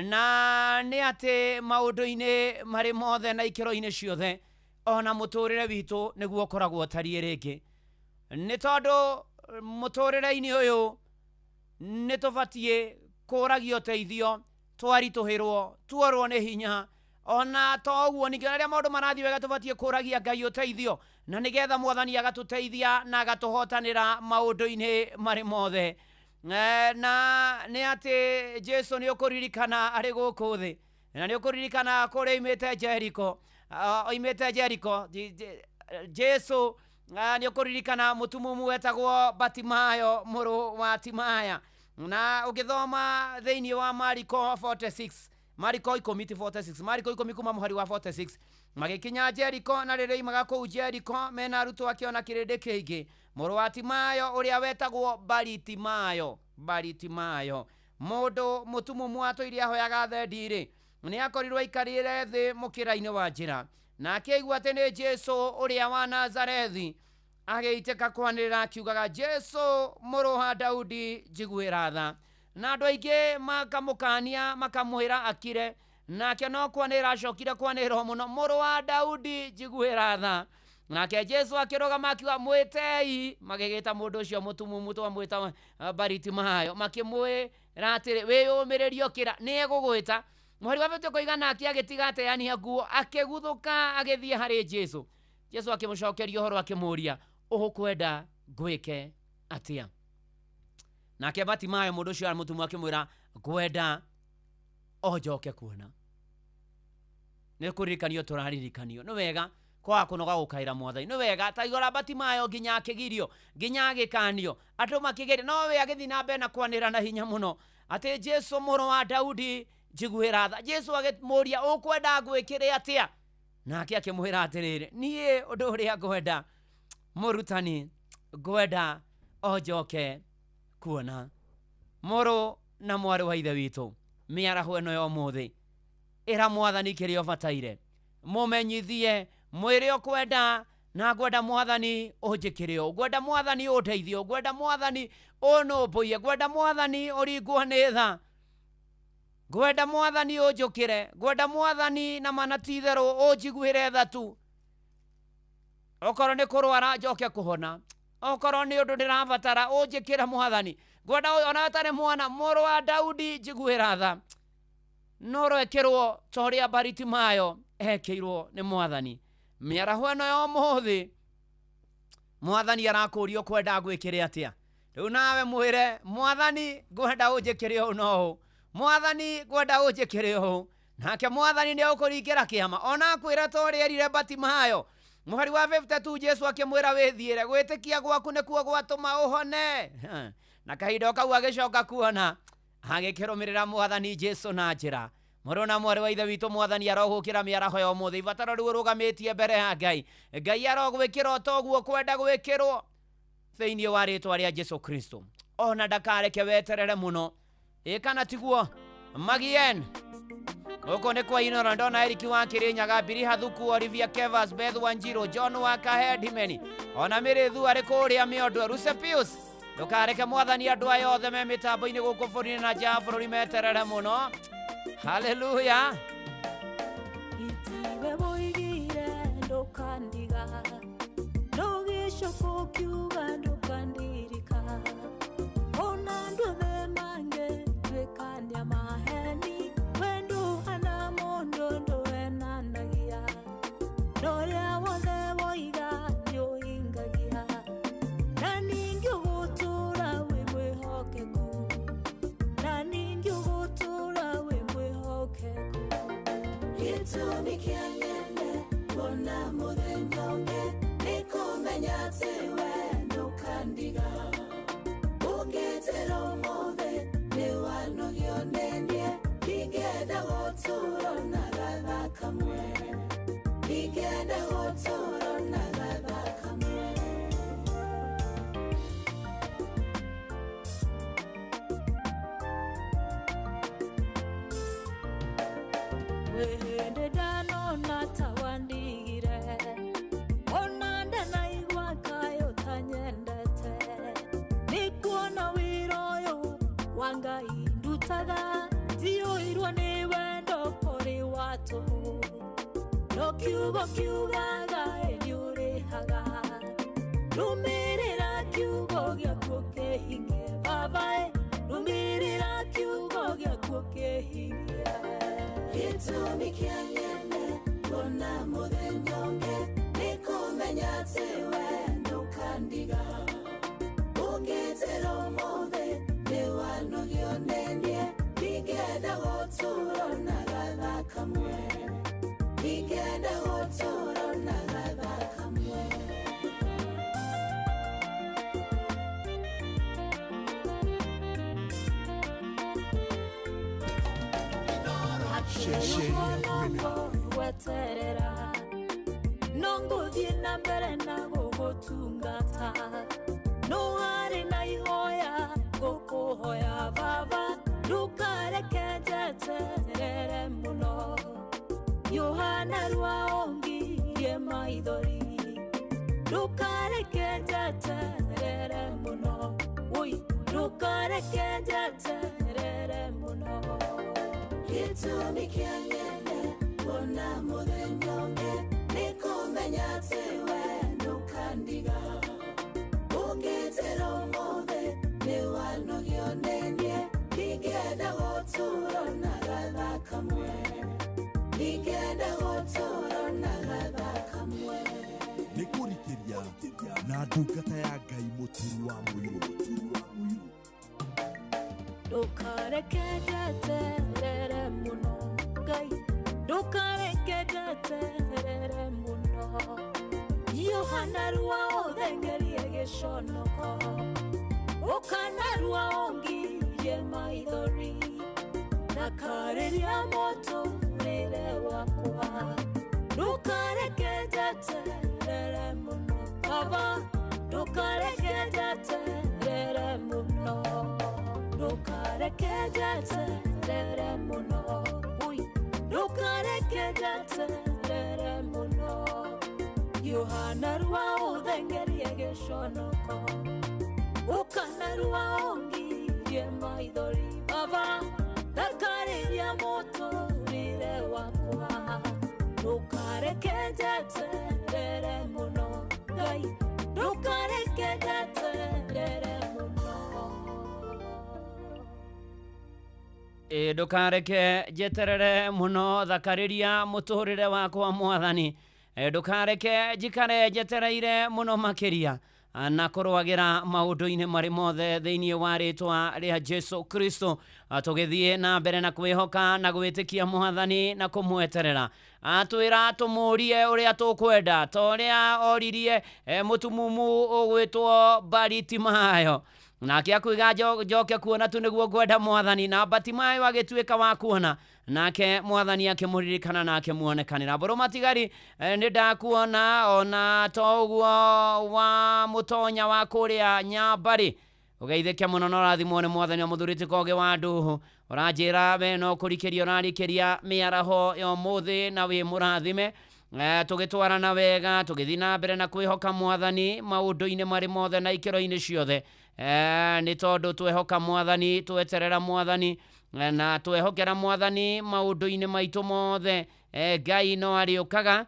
Na nĩ atĩ maũndũ-inĩ marĩ mothe na ikĩro-inĩ ciothe, ona mũtũrĩre witũ nĩguo ũkoragwo ũtariĩ. Rĩngĩ nĩ tondũ mũtũrĩre-inĩ ũyũ nĩ tũbatiĩ kũragia ũteithio twaritũhĩrwo, tuorwo nĩ hinya. Ona to ũguo ningĩ ona rĩrĩa maũndũ marathiĩ wega tũbatiĩ kũragia Ngai ũteithio, na nĩgetha mwathani agatũteithia na agatũhotanĩra maũndũ-inĩ marĩ mothe. Na nĩ atĩ Jesu nĩ ũkũririkana arĩ gũkũ thĩ, na nĩ ũkũririkana kũrĩa oimĩte Jericho, oimĩte Jericho. Jesu nĩ ũkũririkana mũtumumu wetagwo Batimayo mũrũ wa Timaya, na ũngĩthoma thĩinĩ wa Mariko 46, Mariko 10 ti 46, Mariko 10 kuma mũhari wa 46, magĩkinya Jericho, na rĩrĩa oimaga kũu Jericho mena arutwo ake ona kĩrĩndĩ kĩingĩ, mũrũ wa Timayo ũrĩa wetagwo Baritimayo, Baritimayo, mũndũ mũtumumu atũire ahoyaga thendi-rĩ, nĩ akorirwo aikarĩre thĩ mũkĩra-inĩ wa njĩra, na akĩigua atĩ nĩ Jesu ũrĩa wa Nazarethi, agĩitĩka kwanĩrĩra akiugaga, Jesu mũrũ wa Daudi, njiguĩra tha. Na andũ aingĩ makamũkania makamwĩra akire, nake no kwanĩrĩra acokire kwanĩrĩra mũno, mũrũ wa Daudi, njiguĩra tha. Nake Jesu akĩrũgama akiuga, mwĩtei. Magĩgĩta mũndũ ũcio mũtumumu twamwĩta Baritimayo, makĩmwĩra atĩrĩ, wĩyũmĩrĩrie ũkĩra, nĩ egũgwĩta. Mũhari wa 50 ũkoiga, nake agĩtiga ateania nguo, akĩguthũka agĩthiĩ harĩ Jesu. Jesu akĩmũcokeria ũhoro akĩmũũria, ũkwenda ngwĩke atĩa? Nake Batimayo mũndũ ũcio mũtumumu akĩmwĩra, ngwenda o njoke kuona. Nĩ kũririkanio tũraririkanio, nĩ wega kwaga kũnoga gũkaĩra mwathani, nĩ wega ta igora Batimayo nginya akĩgirio, nginya agĩkanio, andũ makĩgeria, no we agĩthiĩ na mbere na kwanĩrĩra na hinya mũno atĩ Jesu mũrũ wa Daudi, njiguĩra tha. Jesu agĩmũũria, ũkwenda ngwĩkĩre atĩa? Nake akĩmwĩra atĩrĩrĩ, niĩ ũndũ ũrĩa ngwenda mũrutani, ngwenda o njoke kuona. Mũrũ na mwarĩ wa ithe witũ, mĩaraho ĩno ya ũmũthĩ, ĩra mwathani kĩrĩa ũbataire, mũmenyithie, mwĩre ũkwenda, na ngwenda mwathani ũnjĩkĩre ũũ, ngwenda mwathani ũndeithie ũũ, ngwenda mwathani ũnũmbũiye, ngwenda mwathani ũringwo nĩ tha, ngwenda mwathani ũnjũkĩre, ngwenda mwathani na mana ti itherũ ũnjiguĩre tha tu. Okorwo nĩ kũrwara njoke kũhona, okorwo nĩ ũndũ ndĩrabatara ũnjĩkĩre mwathani, ngwenda ona atarĩ mwana, mũrũ wa Daudi, njiguĩra tha. No rekĩrwo ta ũrĩa Baritimayo ekĩirwo nĩ mwathani. Mĩaraho ĩno ya ũmũthĩ, mwathani arakũũria ũkwenda ngwĩkĩre atĩa? Rĩu nawe mwĩre, mwathani ngwenda ũnjĩkĩre ũũ na ũũ, mwathani ngwenda ũnjĩkĩre ũũ. Nake mwathani nĩ egũkũringĩra kĩama, ona akwĩra ta ũrĩa erire Batimayo. Mũhari wa 52, Jesu akĩmwĩra, wĩthiĩre, gwĩtĩkia gwaku nĩkuo gwatũma ũhone. Na kahinda o kau agĩcoka kuona, agĩkĩrũmĩrĩra mwathani Jesu na njĩra. Mũrũ na mwarĩ wa ithe witũ, mwathani arogũkĩra mĩaraho ya ũmũthĩ, ibataro rĩu ũrũgamĩtie mbere ya Ngai, Ngai arogwĩkĩra o ta ũguo kwenda gwĩkĩrwo thĩinĩ wa rĩtwa rĩa Jesu Kristo. Ona ndakareke weterere mũno, ĩ kana tiguo? Magien gũkũ nĩ kwa Inoro, ndona Eric wa Kĩrĩnyaga, Biri Hathuku, Olivia Kevas, Beth Wanjiru, John wa Kahedimeni, ona Mĩrĩthu arĩ kũrĩa Mĩondwe, Rusepius. Ndũkareke mwathani andũ aya othe me mĩtambo-inĩ gũkũ bũrũri-inĩ na nja ya bũrũri meterere mũno. Haleluya. Itiwe woigire ndũkandiga, ndũgĩcoka ũkiuga ndũkandirika, ona andũ othe mangĩtuĩkania maheni, we ndũhana mũndũ ndũhenanagia, na ũrĩa wothe woiga nĩũhingagia, na ningĩ ũgũtũũra wĩ mwĩhokeku, na ningĩ ũgũtũũra wĩ mwĩhokeku. Gĩtũmi kĩa nyende kuona mũthenya ũngĩ nĩ kũmenya atĩ we ndũkandiga, ũngĩtĩra ũmũthĩ nĩwanogio nĩ niĩ, ndingĩenda gũtũũra na gatha kamwe, ndingĩenda gũtũũra na gatha kamwe. Wĩhĩndĩ ndanona ta wandigire, ona ndanaigua kaĩ ũtanyendete, nĩkuona wĩra ũyũ wa Ngai ndutaga, ndiyũirwo nĩ wendo kũrĩ wa tũhũ, no kiugo kiugaga ĩ nĩũrĩhaga, rũmĩrĩra kiugo gĩaku ũkĩhingie baba ĩ, rũmĩrĩra kiugo gĩaku ũkĩhingie. Gĩtũmi kĩa nyende Ceceni hakuhĩ nawe. Gweterera no ngũthiĩ na mbere na gũgũtungata no harĩ na ihoya ngũkũhoya baba ndũkareke njeterere mũno Yohana rwa ongirie maithori ndũkareke njeterere mũno oi ndũkareke njeterere mũno Gĩtũmi kĩa ng'ende kuona mũthenya ũngĩ nĩ kũmenya atĩ we ndũkandiga. Ũngĩnjĩra ũmũthĩ nĩwanogio nĩ niĩ, ndingĩenda gũtũũra na gathaa kamwe. Ndingĩenda gũtũũra na gathaa kamwe. Nĩ kũrikĩria na ndungata ya Ngai mũturi wa mũirũ. Ndũkareke njeterere mũno Ngai ndũkareke njeterere mũno Yohana rwa ũthengerie gĩconoko ũkana rwa ũngirie maithori ndakarĩria mũtũrĩre wakwa ndũkareke njeterere mũno Baba ndũkareke njeterere mũno ndũkareke njeterere mũno ui ndũkareke njeterere mũno Yohana rwa ũthengerie gĩconoko ũkana rwa ũngirie maithori Baba ndakarĩria mũtũrĩre wakwa ndũkareke njeterere mũno Ngai ndũkareke njeterere mũno. Ĩ ndũkareke njeterere mũno thakarĩria mũtũrĩre wakwa mwathani. Ndũkareke njikare njetereire mũno makĩria na kũrũagĩra maũndũ-inĩ marĩ mothe thĩinĩ wa rĩtwa rĩa Jesu Kristo. Tũgĩthiĩ na mbere na kwĩhoka na gwĩtĩkia mwathani na kũmweterera. Atwĩra tũmũrie ũrĩa tũkwenda ta ũrĩa oririe mũtumumu ũgwĩtwo Baritimayo nake akuiga njoke kuona tu nĩguo ngwenda mwathani na Batimayo agĩtuĩka wa kuona nake mwathani akĩmũririkana na akĩmuonekanĩra. Mbũrũ matigari nĩ ndakuona ona to ũguo wa mũtonya wa kũrĩa Nyambarĩ ũgeithĩke mũno na ũrathimwo nĩ mwathani wa mũthuri Kogi wa Ndũhũ. Ũranjĩra we no kũrikĩria ũrarikĩria mĩaraho ya ũmũthĩ na wĩ mũrathime. Tũgĩtwarana wega tũgĩthiĩ na mbere na kwĩhoka mwathani maũndũ-inĩ marĩ mothe na ikĩro-inĩ ciothe. Nĩ tondũ twehoka mwathani tweterera mwathani na twehokera mwathani maũndũ-inĩ maitũ mothe. Ngai no arĩũkaga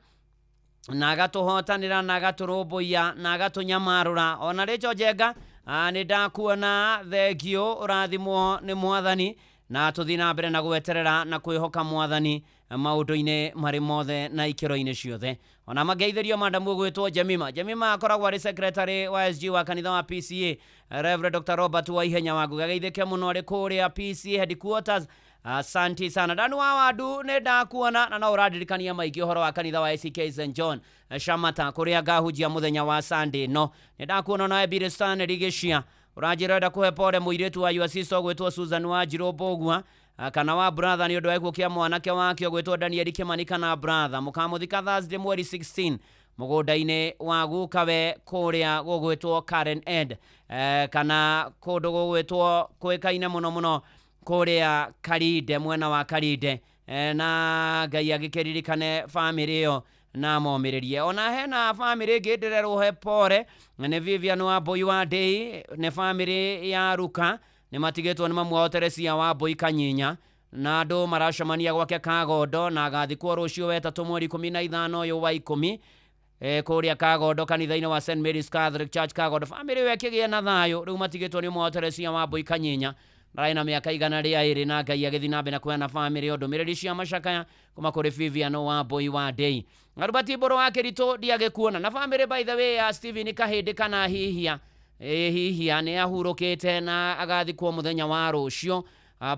na agatũhotanĩra na agatũrũmbũiya na agatũnyamarũra. Ona Rachel Njenga nĩ ndakuona, thengio, ũrathimwo nĩ mwathani na tũthiĩ na mbere na gweterera na kwĩhoka mwathani maũndũ-inĩ marĩ mothe na ikĩro-inĩ ciothe. Ona mangeithĩrio mandamu ũgwĩtwo Jemima. Jemima akoragwo arĩ secretary wa SG wa kanitha wa PCA Reverend Dr. Robert Waihenya wa Ngugi. Ageithĩke mũno arĩ kũrĩa PCA headquarters. Asante sana Danu wa Wadu, nĩ ndakuona na no ũrandirikania maingĩ ũhoro wa kanitha wa ACK St John Shamata kũrĩa ngahunjia mũthenya wa Sunday. No nĩ ndakuona nawe Billy Stanley Gĩcia ũranjĩra ũrenda kũhe pole mũirĩtu wa your sister ũgwĩtwo Susan Wanjirũ Mbũgua kana wa brother nĩ ũndũ wa gĩkuũ kĩa mwanake wake ũgwĩtwo Daniel Kĩmani kana brother. Mũkamũthika Thursday mweri 16 mũgũnda-inĩ wa gukawe kũrĩa gũgwĩtwo Karen End kana kũndũ gũgwĩtwo kũĩkaine mũno mũno kũrĩa Karinde, mwena wa Karinde. Na Ngai agĩkĩririkane bamĩrĩ ĩyo na momĩrĩrie. Ona hena bamĩrĩ ĩngĩ ndĩrerwo he pore nĩ Vivian wa Mbũi wa Ndĩi, nĩ bamĩrĩ ya Ruka nĩ matigĩtwo nĩ mamu wao Teresia wa Mbũi Kanyinya na andũ maracemania gwake Kagondo na agathikwo rũciũ wetatũ mweri 15 ũyũ wa 10 kũrĩa Kagondo kanitha-inĩ wa St Mary's Catholic Church Kagondo. Bamĩrĩ ĩyo ĩkĩgĩe na thayũ rĩu matigĩtwo nĩ ũmwe wao Teresia wa Mbũi Kanyinya ndarĩ na mĩaka 102 na Ngai agĩthiĩ na mbere na kũheana bamĩrĩ ĩyo ndũmĩrĩri cia macakaya kuma kũrĩ Vivian wa Mbũi wa Ndĩi. Ngarubati Mbũrũ wa Kĩritũ ndiagĩkuona na bamĩrĩ by the way ya Stephen Kahĩndĩ kana Hihia Hihia nĩ ahurũkĩte na agathikwo mũthenya wa rũciũ.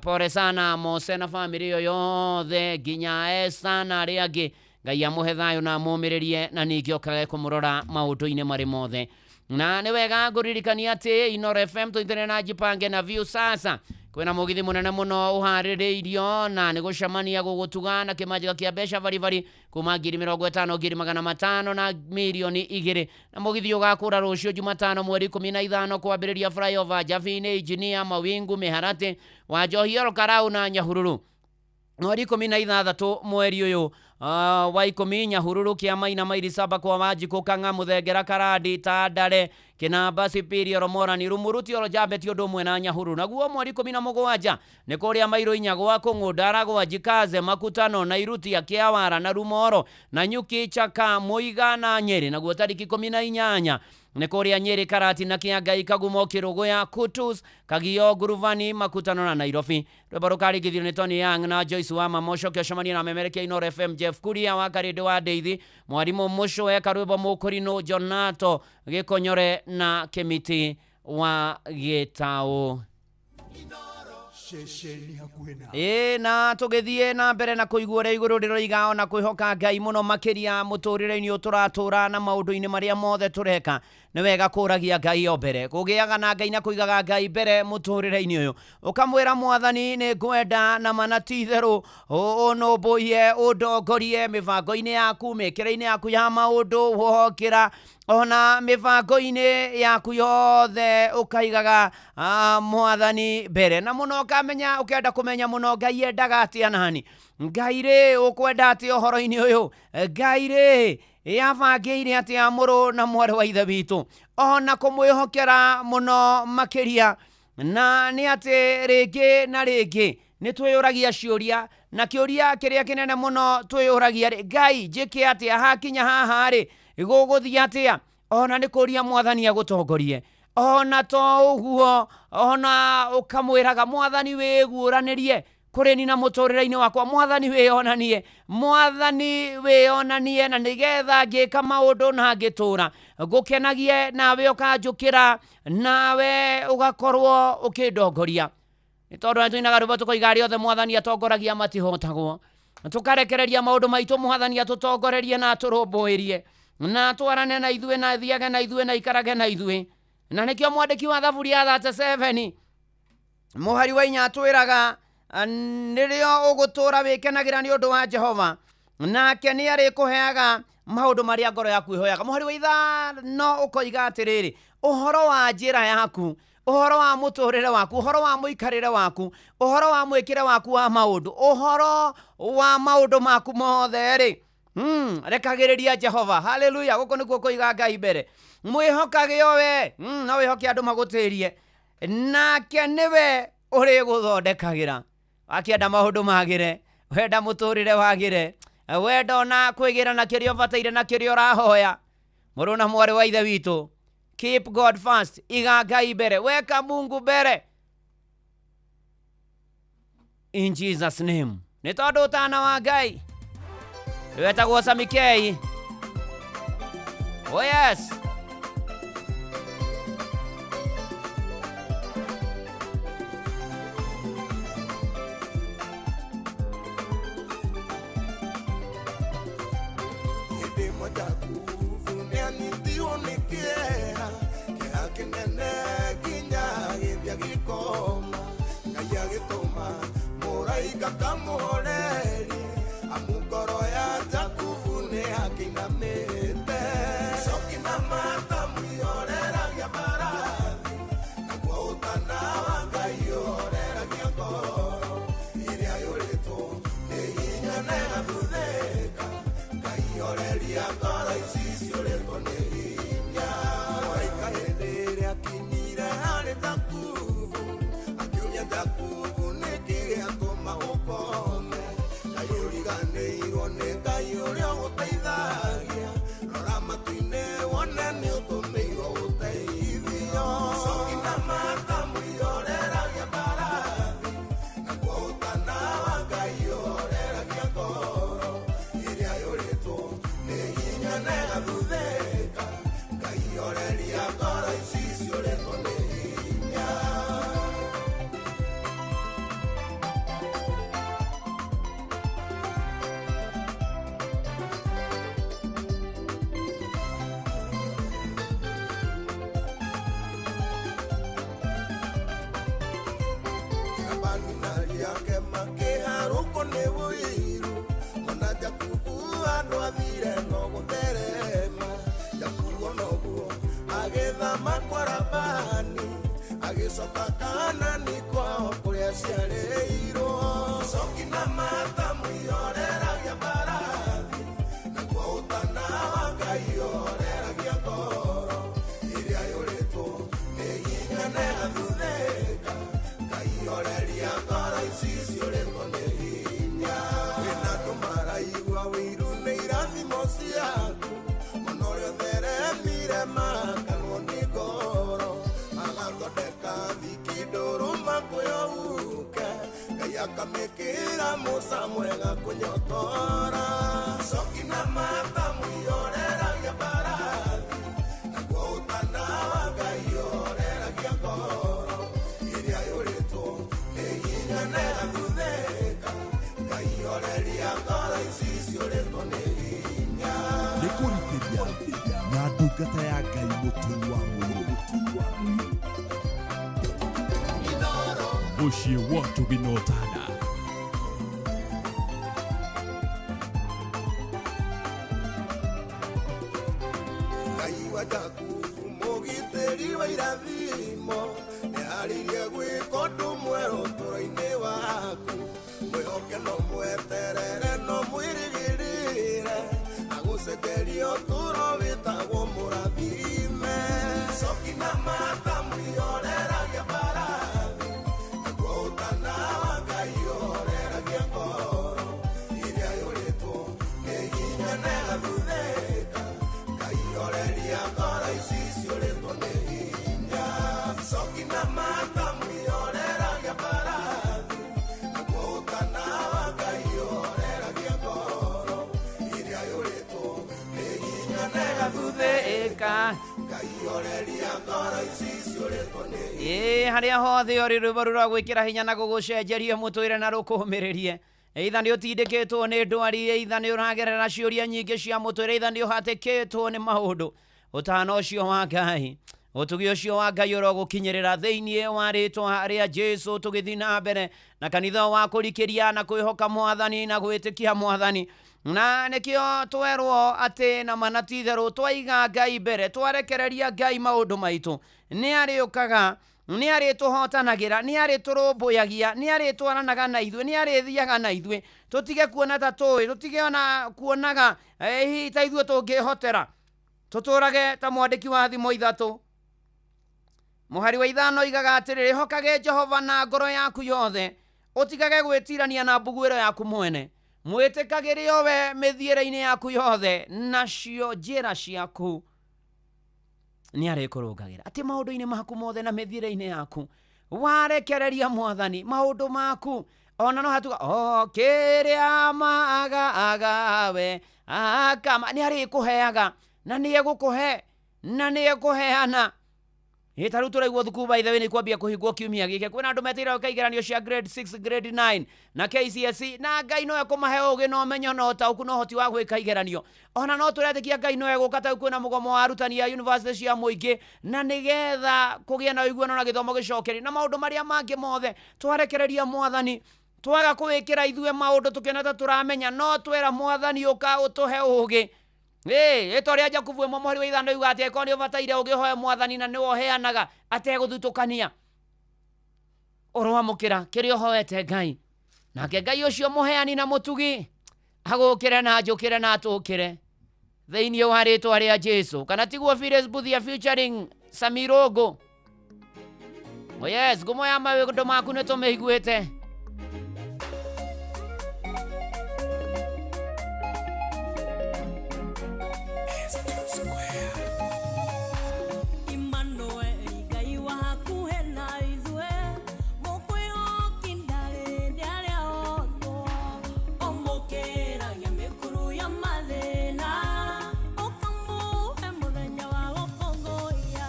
Pole sana Mose na bamĩrĩ ĩyo yothe nginya Esther na arĩa angĩ. Ngai amũhe thayũ na amũmĩrĩrie na ningĩ okage kũmũrora maũndũ-inĩ marĩ mothe. Na nĩ wega ngũririkania atĩ Inooro FM tũnyitanĩire na Jipange na View Sasa kwĩna mũgithi mũnene mũno ũharĩrĩirio na nĩ gũcemania gũgũtuga na kĩmanjĩka kĩa mbeca baribari kuma 50,000 500,000 na 2 million na mũgithi ũgakũra rũciũ Jumatano mweri 15 kwambĩrĩria flyover Njabini, Engineer, Mawingu, Mĩharatĩ, Wanjohi, Ol Kalou na Nyahururu. Mweri 16 mweri ũyũ wa 10, Nyahururu, Kĩamaina, maili 7 kwa Wanjikũ, Kang'a, Mũthengera, Karandi, Tandare, Kĩnamba, Sipiri, Oromorani, Rumuruti, Orojambeti ũndũ ũmwe na Nyahururu. Naguo mweri 17 nĩ kũrĩa Mairũ 4 gwa Kũng'ũnda, Aragwa, Jikaze, Makutano, Nairutia, Kĩawara na Rumoro na Nyuki, Chaka, Mũiga na Nyĩrĩ. Naguo tarĩki 18 nĩ kũrĩa Nyĩrĩ, Karati na Kĩangai, Kagumo, Kĩrũgũya, Kutus, Kagio, Nguruvani, Makutano na Nairobi. Rwĩmbo rũkarigithio nĩ Tony Young na Joyce Wama. Mocoke ũcemanie na memerekia Inooro FM Jeff Kuria wa Karĩndĩ wa Ndeithi, mwarimũ Mũcũe Karwĩmbo, Mũkũrinũ, Jonato Gĩkonyore na Kĩmiti wa Gĩtaũ. Ceceni hakuhĩ na Ĩ na tũgĩthiĩ na mbere na kũigua ũrĩa igũrũ rĩroiga ona kwĩhoka Ngai mũno makĩria mũtũrĩre-inĩ ũyũ tũratũra na maũndũ-inĩ marĩa mothe tũreka, nĩ wega kũragia Ngai o mbere, kũgĩaga na Ngai na kũigaga Ngai mbere mũtũrĩre-inĩ ũyũ, ũkamwĩra Mwathani, nĩ ngwenda na mana ti itherũ ũnũmbũiye, ũndongorie mĩbango-inĩ yaku, mĩkĩre-inĩ yaku ya maũndũ, wokĩra ona mĩbango-inĩ yaku yothe ũkaigaga Mwathani mbere na mũno, ũkamenya ũkenda kũmenya mũno Ngai endaga atĩa nani, Ngai rĩ ũkwenda atĩa ũhoro-inĩ ũyũ, Ngai rĩ yabangĩire atĩa mũrũ na mwarĩ wa ithe witũ, ona kũmwĩhokera mũno makĩria. Na nĩ atĩ rĩngĩ na rĩngĩ nĩ twĩyũragia ciũria, na kĩũria kĩrĩa kĩnene mũno twĩyũragia rĩ, Ngai njĩke atĩa hakinya haha rĩ, gũgũthiĩ atĩa? Ona nĩ kũria Mwathani agũtongorie, ona to ũguo, ona ũkamwĩraga Mwathani wĩguũranĩrie kũrĩ ni na mũtũrĩre-inĩ wakwa, Mwathani wĩyonanie, Mwathani wĩyonanie, na nĩgetha ngĩka maũndũ na ngĩtũra ngũkenagie, nawe ũkanjũkĩra, nawe ũgakorwo ũkĩndongoria. Nĩ tondũ nĩ tũinaga rwĩmbo tũkoiga arĩa othe Mwathani atongoragia matihotagwo. Tũkarekereria maũndũ maitũ Mwathani atũtongorerie na atũrũmbũĩrie na atwarane na ithuĩ na athiage na ithuĩ na ikarage na ithuĩ. Na nĩkĩo mwandĩki wa Thaburi ya 37 mũhari wa 4 atwĩraga, nĩrĩo ũgũtũra wĩkenagĩra nĩ ũndũ wa Jehova, nake nĩ arĩkũheaga maũndũ marĩa ngoro yaku ĩhoyaga. Mũhari wa 5 ũkoiga atĩrĩrĩ, ũhoro wa njĩra yaku, ũhoro wa mũtũrĩre waku, ũhoro wa mũikarĩre waku, ũhoro wa mwĩkĩre waku wa maũndũ, ũhoro wa maũndũ maku mothe rĩ, rekagĩrĩria Jehova. Haleluya! Gũkũ nĩkuo kũiga Ngai mbere. Mwĩhokage o we, no wĩhoke andũ magũtĩrie, nake nĩwe ũrĩgũthondekagĩra. Wakĩenda maũndũ magĩre, wenda mũtũrĩre wagĩre, wenda ona kwĩgĩra na kĩrĩa ũbataire na kĩrĩa ũrahoya, mũrũ na mwarĩ wa ithe witũ, keep God first, iga Ngai mbere, weka Mungu mbere, in Jesus name. Nĩ tondũ ũtana wa Ngai wetagwo Samikei. Oh yes. Hĩndĩ ĩmwe Jakubu nĩanyitirwo nĩ kĩeha, kĩeha kĩnene nginya agĩthiĩ agĩkoma. Ngai agĩtũma mũraika kamũhorerie, amu ngoro ya Jakubu nĩakĩinamĩte. Icoki na matamu ihoreragia mbarathi, naguo ũtana wa Ngai ũhoreragia ngoro ĩrĩa yũrĩtwo nĩ hinya na ĩgathuthĩka. Ngai horeria ngoro ici ciũrĩtwo nĩ hinya. Mũraika hĩndĩ ĩrĩa akinyire harĩ Jakubu, akĩũria Jakubu, nĩkĩ gĩatũma ũkome? Ngai ũriganĩirwo nĩ Ngai ũrĩa ũgũteithagia? Rora matu-inĩ wone nĩ ũtũmĩirwo ũteithio. Icoki na matamu ihoreragia mbarathi, naguo ũtana wa Ngai ũhoreragia ngoro ĩrĩa yũrĩtwo nĩ hinya na ĩgathuthĩka. Ngai horeria ngoro ici ciũrĩtwo nĩ hinya. ndwathire no gũtherema Jakubu noguo agĩthama kwa Labani agĩcoka Kanani kwao kũrĩa aciarĩirwo. Coki na matamu ihoreragia mbarathi, naguo ũtana wa Ngai ũhoreragia ngoro ĩrĩa yũrĩtwo nĩ hinya na ĩgathuthĩka. Ngai horeria ngoro ici ciũrĩtwo nĩ hinya. Kwĩna andũ maraigua ũiru nĩ irathimo ciaku, mũno ũrĩa ũtheremire makanwo nĩ ngoro, magathondeka thiki ndũrũ makũyũke, Ngai akamĩkĩra Musa mwega kũnyotora. Coki na matamu ihoreragia mbarathi, naguo ũtana wa Ngai ũhoreragia ngoro ĩrĩa yũrĩtwo nĩ hinya na ĩgathuthĩka. Ngai horeria ngoro ici ciũrĩtwo nĩ hinya. Nĩ kũrikĩria na ndungata ya Ngai Mũturi wa Mũirũ. Mũciĩ wa ũtugi na ũtana. Ngai wa Jakubu mũgitĩri wa irathimo nĩarĩirie gwĩka ũndũ mwerũ ũtũũro-inĩ waku. Mwĩhoke no mweterere no mwĩrĩgĩrĩre agũcenjerie ũtũũro wĩtagwo mũrathime. Coki na matamu ihoreragia mbarathi, naguo ũtana wa Ngai ũhoreragia ngoro ĩrĩa yũrĩtwo nĩ hinya na ĩgathuthĩka. Ngai horeria ngoro ici ciũrĩtwo nĩ hinya. Coki na matamu ihoreragia mbarathi, naguo ũtana wa Ngai ũhoreragia ngoro ĩrĩa yũrĩtwo nĩ hinya na ĩgathuthĩka. Ngai horeria ngoro ici ciũrĩtwo nĩ Ĩ harĩa hothe ũrĩ rwĩmbo rũu rwa gwĩkĩra hinya na gũgũcenjeria mũtũrĩre na rũkũũmĩrĩrie. Either nĩ ũtindĩkĩtwo nĩ ndwari, either nĩ ũragerera ciũria nyingĩ cia mũtũrĩre, either nĩ ũhatĩkĩtwo nĩ maũndũ. Ũtana ũcio wa Ngai, ũtugi ũcio wa Ngai ũrogũkinyĩrĩra thĩinĩ wa rĩtwa rĩa Jesu. Tũgĩthiĩ na mbere na kanitha wa kũrikĩria na kwĩhoka Mwathani na gwĩtĩkia Mwathani, na nĩkĩo twerwo atĩ na mana ti itherũ twaiga Ngai mbere, twarekereria Ngai maũndũ maitũ, nĩ arĩũkaga, nĩ arĩtũhotanagĩra, nĩ arĩtũrũmbũyagia, nĩ arĩtwaranaga na ithuĩ, nĩ arĩthiaga na ithuĩ. Tũtige kuona ta tũĩ, tũtige ona kuonaga hihi ta ithuĩ tũngĩhotera. Tũtũrage ta mwandĩki wa thimo 3 mũhari wa 5 oigaga atĩrĩrĩ, ĩhokage Jehova na ngoro yaku yothe, ũtigage gwĩtirania na mbuguĩro yaku mwene. Mwĩtĩkagĩre o we mĩthiĩre-inĩ yaku yothe, nacio njĩra ciaku nĩ arĩkũrũngagĩra. Atĩ maũndũ-inĩ maku mothe na mĩthiĩre-inĩ yaku warekereria Mwathani maũndũ maku, ona no hatuga o kĩrĩa magaga akama, nĩ arĩkũheaga na nĩ egũkũhe na nĩ ekũheana. Ĩ ta rĩu tũraigua thukuru by the way nĩ kwambia kũhingwo kiumia gĩkĩ. Kwĩna andũ metereire gwĩka igeranio cia grade 6, grade 9 na KCSE, na Ngai no ekũmahe ũgĩ na ũmenyo na ũtaũku na ũhoti wa gwĩka igeranio. Ona no tũretĩkia Ngai no egũka ta rĩu kwĩna mũgomo wa arutani a university cia mũingĩ, na nĩgetha kũgĩe na ũiguano na gĩthomo gĩcokerie na maũndũ marĩa mangĩ mothe. Twarekereria Mwathani, twaga kũwĩkĩra ithuĩ maũndũ tũkĩona ta tũramenya, no twera Mwathani ũka ũtũhe ũgĩ. Ĩ ta ũrĩa Jakubu ĩmwe mũhari wa 5 oigaga atĩ angĩkorwo nĩ ũbataire ũgĩ ũhoe Mwathani na nĩwe ũheanaga ategũthutũkania. Ũroamũkĩra kĩrĩa ũhoete Ngai, nake Ngai ũcio mũheani na mũtugi agũkĩre na njũkĩre na atũkĩre thĩinĩ wa rĩtwa rĩa Jesu. Kana tiguo Phyllis Mbuthia featuring Samirongo? Oh yes, ngumo ya maũndũ maku nĩ tũmĩiguĩte. Emmanuel, Ngai wa hakuhĩ na ithuĩ, mũkwĩhoki ndarĩ ndarĩ otwo, ũmũkĩragia mĩkuru ya mathĩna, ũkamũhe mũthenya wa gũkũngũiya,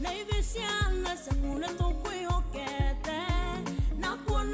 na ithuĩ ciana ciaku nĩ tũkwĩhokete, na kuona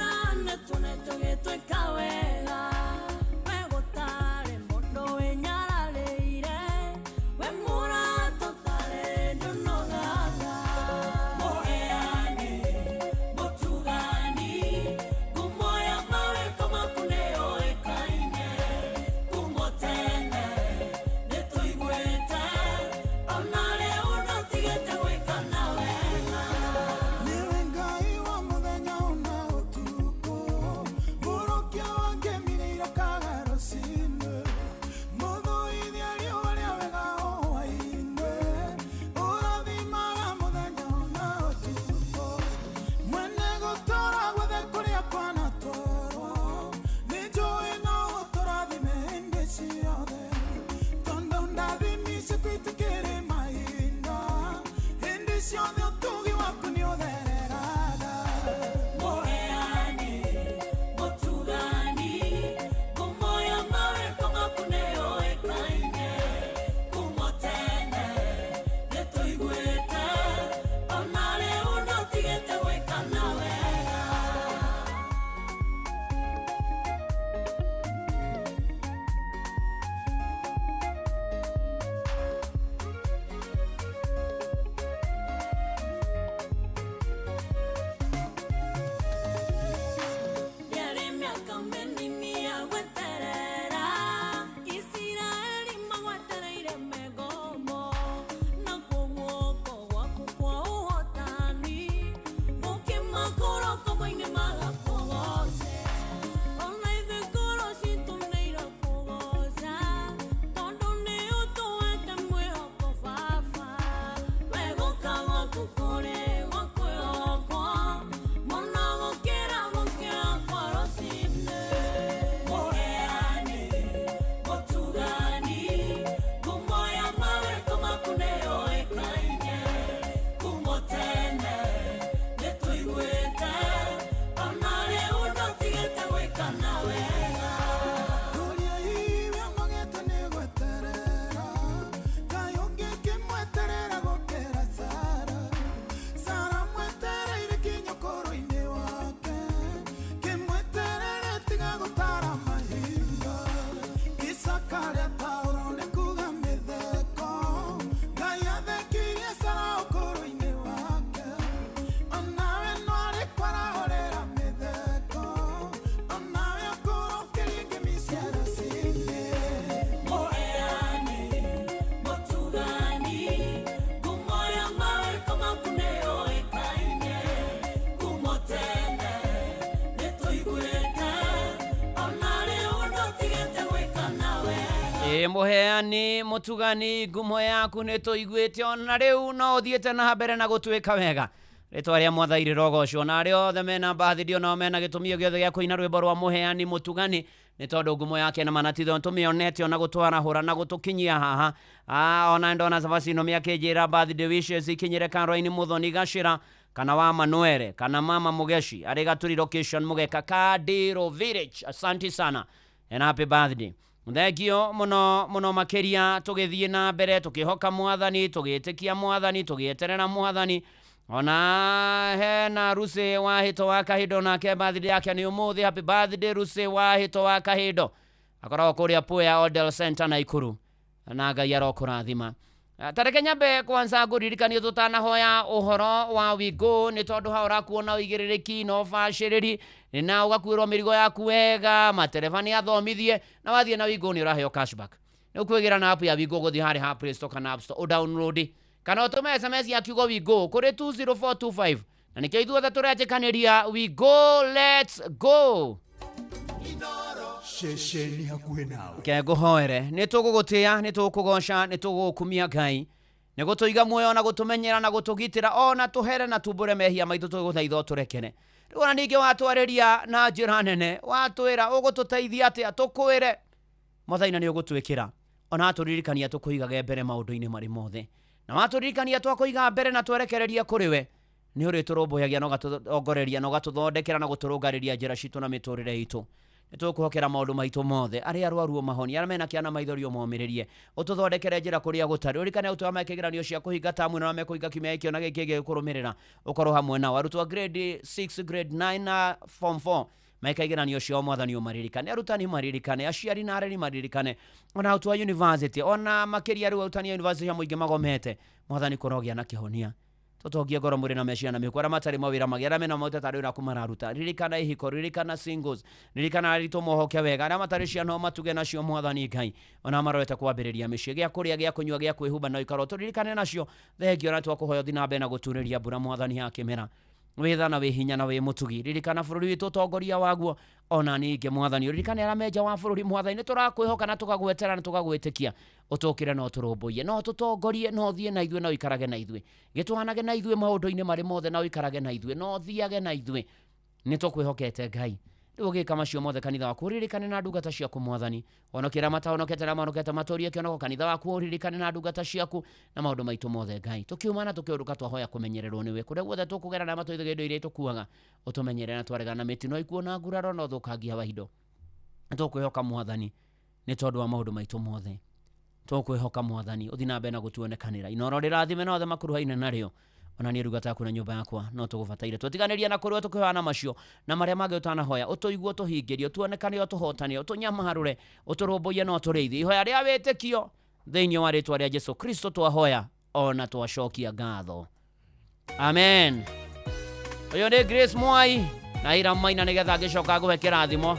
Ĩ mũheani mũtugani ngumo yaku nĩ tũiguĩte ona rĩu no ũthiĩte na mbere na gũtwĩka wega. Rĩtwa rĩa Mwathani rĩrogocwo na arĩa othe mena birthday onao mena gĩtũmi o gĩothe gĩa kũina rwĩmbo rwa mũheani mũtugani nĩ tondũ ngumo yake na manatitho tũmĩonete ona gũtwarahũra na gũtũkinyia haha. Ona ndona cabaci ĩno mĩakĩnjĩra birthday wishes ikinyĩre Caroline Muthoni Gacĩra kana wa Manuere kana mama Mugeshi arĩ Gaturi location Mugeka Kadiro Village. Asante sana and happy birthday. Thengio muno muno makiria tugithie na mbere tukihoka Mwathani tugitikia Mwathani tugieterera Mwathani. Ona hena Ruse wa Hito wa Kahindo nake birthday yake ni umuthi. Happy birthday Ruse wa Hito wa Kahindo, akoragwo kuria Puya Odell Center Naikuru na Ngai arokũrathima. Tareke nyambe kwanza ngũririkanie tũtanahoya ũhoro wa Wigo nĩ tondũ ha ũrakuona ũigĩrĩrĩki na ũbacĩrĩri na ũgakuĩrwo mĩrigo yaku wega, matereba nĩ athomithie na wathiĩ na Wigo nĩ ũraheo cashback. Nĩ ũkwĩgĩra na app ya Wigo gũthiĩ harĩ ha Play Store kana App Store ũdownload kana ũtũme SMS ya kiugo Wigo kũrĩ 20425 na nĩkĩo ithuothe tũretĩkanĩria We go, let's go. Ceceni hakuhĩ nawe. Ke ngũhoere nĩ tũgũgũtĩa nĩ tũgũkũgoca nĩ tũgũgũkumia Ngai nĩ gũtũiga muoyo na gũtũmenyera na gũtũgitĩra ona tũhere na tumbũre mehia maitũ tũgũthaitha ũtũrekere. Rĩu ona ningĩ watwarĩria na njĩra nene watwĩra ũgũtũteithia atĩa tũkwĩre Mwathani na nĩ ũgũtwĩkĩra ona atũririkania tũkũigage mbere maũndũ-inĩ marĩ mothe na watũririkania twakũiga mbere na twerekereria kũrĩ we nĩ ũrĩtũrũmbũyagia na ũgatũtongoreria na ũgatũthondekera na gũtũrũngarĩria njĩra citũ na mĩtũrĩre itũ. Nĩtũkwĩhokera maũndũ maitũ mothe arĩa arwaru ũmahonie arĩa mena kĩana maithori ũmomĩrĩrie ũtũthondekere njĩra kũrĩa gũtarĩ ũririkane arutwo arĩa mekĩgeranio cia kũhinga tamu ĩno na mekũhinga kiumia gĩkĩ ona gĩkĩ gĩkũrũmĩrĩra ũkorwo hamwe nao arutwo a grade 6 grade 9 na form 4 meka igeranio ciao Mwathani ũmaririkane arutani maririkane aciari na areri maririkane ona arutwo a university ona makĩria rĩu arutani a university cia mũingĩ magomete Mwathani kũrogĩa na kĩhonia tũtongie ngoro mũrĩ na meciria na mĩhuko arĩa matarĩ mawĩra magĩa arĩa mena maũndũ tarĩ ũrĩa mararuta ririkana ihiko ririkana singles ririkana arutwo mohoke wega arĩa matarĩ ciana matuge nacio Mwathani Ngai ona marorete kwambĩrĩria mĩciĩ gĩa kũrĩa gĩa kũnyua gĩa kwĩhumba na ũikaro tũririkane nacio thengio na twakũhoya ũthiĩ na mbere na gũturĩria mbura Mwathani ya kĩmera wĩ tha na wĩ hinya na wĩ mũtugi ririkana bũrũri witũ ũtongoria waguo ona ningĩ Mwathani ũririkane arĩa menja wa bũrũri Mwathani nĩ tũrakwĩhoka na tũkagwetera na tũkagwĩtĩkia ũtũkĩre na ũtũrũmbũiye no ũtũtongorie no ũthiĩ na ithuĩ na ũikarage na ithuĩ gĩtwanage na ithuĩ maũndũ-inĩ marĩ mothe na ũikarage na ithuĩ no ũthiage na ithuĩ nĩ tũkwĩhokete Ngai rĩu ũgĩka macio mothe kanitha waku ũririkane na ndungata ciaku Mwathani honokia arĩa matahonokete arĩa mahonokete matũrie kĩonoko kanitha waku ũririkane na ndungata ciaku na maũndũ maitũ mothe Ngai tũkiuma na tũkĩũrũka twahoya kũmenyererwo nĩwe kũrĩa guothe tũkũgera na matũithagia indo iria itũkuaga ũtũmenyerere na twaregana na mĩtino ikuo na nguraro na ũthũkangia wa indo tũkwĩhoka Mwathani nĩ tondũ wa maũndũ maitũ mothe tũkwĩhoka Mwathani ũthiĩ na mbere na gũtuonekanĩra inoro rĩrathime na othe makuruhaine narĩo ona niĩ ndungata yaku na nyũmba yakwa no tũgũbataire twatiganĩria na kũrĩ we tũkĩhoyana macio na marĩa mangĩ ũtanahoya ũtũigue ũtũhingĩrie ũtuonekane ũtũhotane ũtũnyamarũre ũtũrũmbũiye na ũtũrĩithie ihoya rĩa wĩtĩkio thĩinĩ wa rĩtwa rĩa Jesu Kristo twahoya ona twacokia ngatho amen. Ũyũ nĩ Grace Mwai na Hiram Maina nĩgetha ngĩcoka ngũhe kĩrathimo.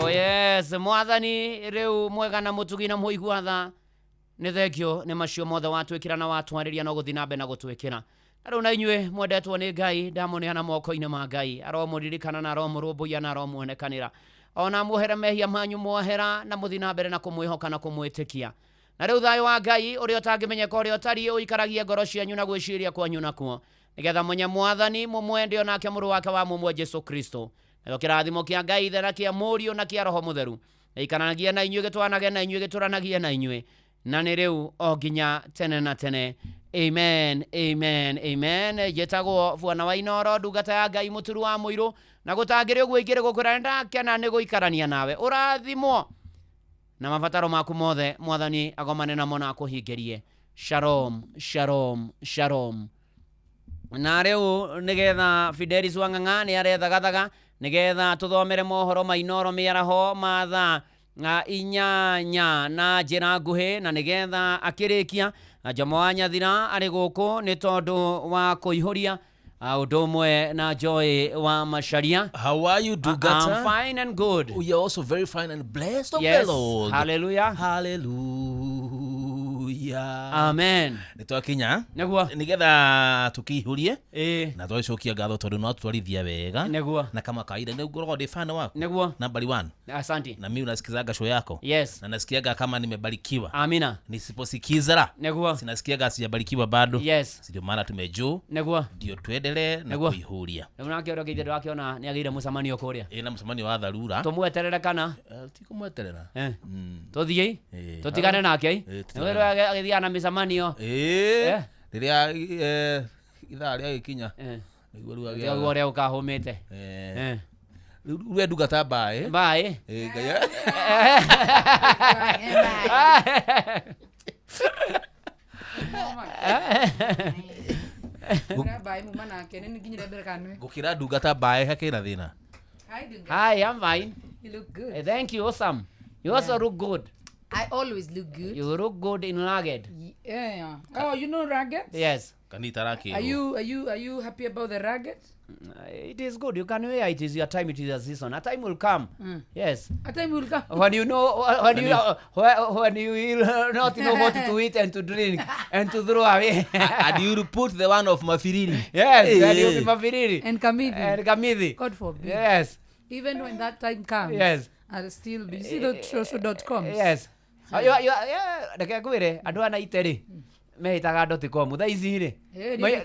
Oh yes, Mwathani rĩu mwega na mũtugi na mũigua tha nĩ thengio nĩ macio mothe watwĩkĩra na watwarĩria no gũthiĩ na mbere na gũtwĩkĩra na rĩu na inyuĩ mwendetwo nĩ Ngai ndamũneana moko-inĩ ma Ngai aromũririkana na aromũrũmbũiya na aromuonekanĩra ona muohere mehia manyu mwohera na mũthiĩ na mbere na kũmwĩhoka na kũmwĩtĩkia. Na rĩu thayũ wa Ngai ũrĩa ũtangĩmenyeka ũrĩa ũtariĩ ũikaragie ngoro cianyu na gwĩciria kwanyu nakuo, nĩgetha mũnye Mwathani mũmwende o nake mũrũ wake wa mũmwe Jesu Kristo. Nakĩo kĩrathimo kĩa Ngai Ithe na kĩa Mũriũ na kĩa Roho Mũtheru gĩikaranagie na inyuĩ, gĩtwanage na inyuĩ, gĩtũranagie na inyuĩ, na nĩ rĩu o nginya tene na tene. Amen, amen, amen. Njĩtagwo Bwana wa Inooro, ndungata ya Ngai mũturu wa mũirũ, na gũtangĩrĩ ũguo ingĩrĩ gũkwĩra nĩndakena nĩ gũikarania nawe. Ũrathimwo na mabataro maku mothe Mwathani agomane namo na akũhingĩrie. Shalom, shalom, shalom. Na rĩu nĩgetha Fidelis Wang'ang'a nĩ arethagathaga nĩgetha tũthomere mohoro ma Inooro mĩaraho ma thaa 8 na njĩra nguhĩ, na nĩgetha akĩrĩkia Jomo wa Nyathira arĩ gũkũ nĩ tondũ wa kũihũria ũndũ ũmwe na Joy wa Macharia. How are you, Dugata? I'm fine and good. We are also very fine and blessed of yes. the Lord. Hallelujah. Hallelujah. Amen. Nĩ twakinya nĩguo nĩgetha tũkĩihũrie na twagĩcokia ngatho tondũ no atũtwarithia wega nĩguo, na kama kawaida nĩ ngoragwo ndĩ fan waku nĩguo, number 1. Asante. Na mimi unasikizaga show yako. Yes. Na nasikiaga kama nimebarikiwa. Amina. Nisiposikiza nĩguo sinasikiaga sijabarikiwa bado. Yes. Ndio maana tumejuu nĩguo ndio tuendelee na kuihuria. Rĩu nake ũrĩa ũkĩithe ndũrakĩona nĩ agĩire mũcemanio kũrĩa. Ĩ na mũcemanio wa dharura. Tũmweterere kana? Ti kũmweterera. Tũthiĩ tũtigane nake. Nĩ agĩthiaga na mĩcemanio. Rĩrĩa ithaa rĩagĩkinya nĩguo rĩu agĩaga. Nĩguo ũrĩa ũkahũmĩte. Rĩu we ndungata mbaĩ. Mbaĩ. Ngai. Gukira ndungata mbaĩ hakĩna thĩna. Hi, I'm fine. You look good. Thank you, awesome. You also look good. I always look good. You look good in ragged. Yeah. Oh, you know ragged? Yes. Are you happy about the ragged? It is good. You can wear it. It is your time. It is your season. A time will come. Yes. A time will come. When you know, when you will not know what to eat and to drink and to throw away. And you put the one of Mafiriri. Yes. And you be Mafiriri. And Kamithi. And Kamithi. God forbid. Yes. Even when that time comes. Yes. I'll still be. You see the social.com. Yes. Reke ngwĩre andũ ana ite-rĩ mehĩtaga dot-com thaa ici rĩ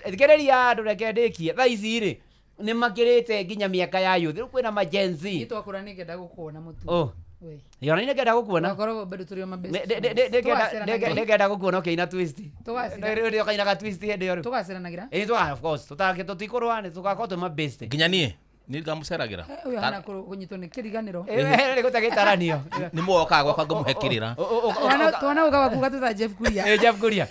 thikĩrĩria andũ reke ndĩkie thaa ici rĩ nĩ makĩrĩte nginya mĩaka ya youth rĩu kwĩna ma Gen Z. Niĩ twakũra nĩngenda gũkuona mũtu. Yona nĩngenda gũkuona. Twakoragwo bado tũrĩ o ma best. Nĩngenda gũkuona ũkĩina twist. Rĩu ũkainaga twist hĩndĩ ĩyo rĩu. Tũgaceranagĩra? Ĩĩ of course tũtikũrũa nĩ tũgakorwo twĩ ma best. Nginya niĩ nĩ ngamuceragĩra. Ũyũ ahana kũnyitwo nĩ kĩriganĩro. Nĩ gũte gĩtaranio. Nĩ mũgokaga gwakwa ngũmũhe kĩrĩra. Twana ũkaga kuga tũtha Jeff Kuria. Ĩ Jeff Kuria.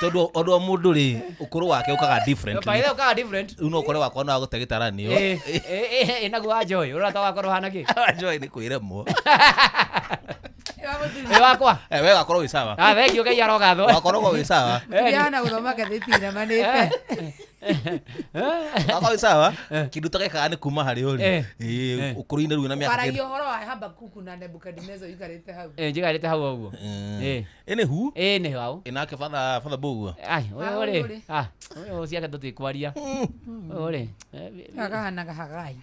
Tondũ ũndũ wa mũndũ rĩ ũkũrũ wake ũkaga different. By the way ũkaga different. Rĩu no ũkore wakwa no agũte gĩtaranio. Ĩ naguo wa Joy ũrata wakorwo ũhana kĩ? Wa Joy nĩ kwĩremwo. Ĩ wakwa? We wakorwo wĩ sawa. Ah, thank you Ngai arogathwo. Wakoragwo wĩ sawa. Mũtumia gũthoma ngathĩti inamanĩte. Wakorwo wĩ sawa. Kĩndũ ũtagekaga nĩ kuma harĩ ũrĩ. Ũkũrũ-inĩ rĩu na mĩaka. Waragia ũhoro wa Habakuku na Nebukadneza ũikarĩte hau. Njikarĩte hau ũguo. Anywho. Ĩ nĩ hau. Ĩ nake Father Mbugua. Ai, ũyũ rĩ. Ah, ũyũ ciake tũtikwaria. Ũyũ rĩ. Akahanaga Hagai.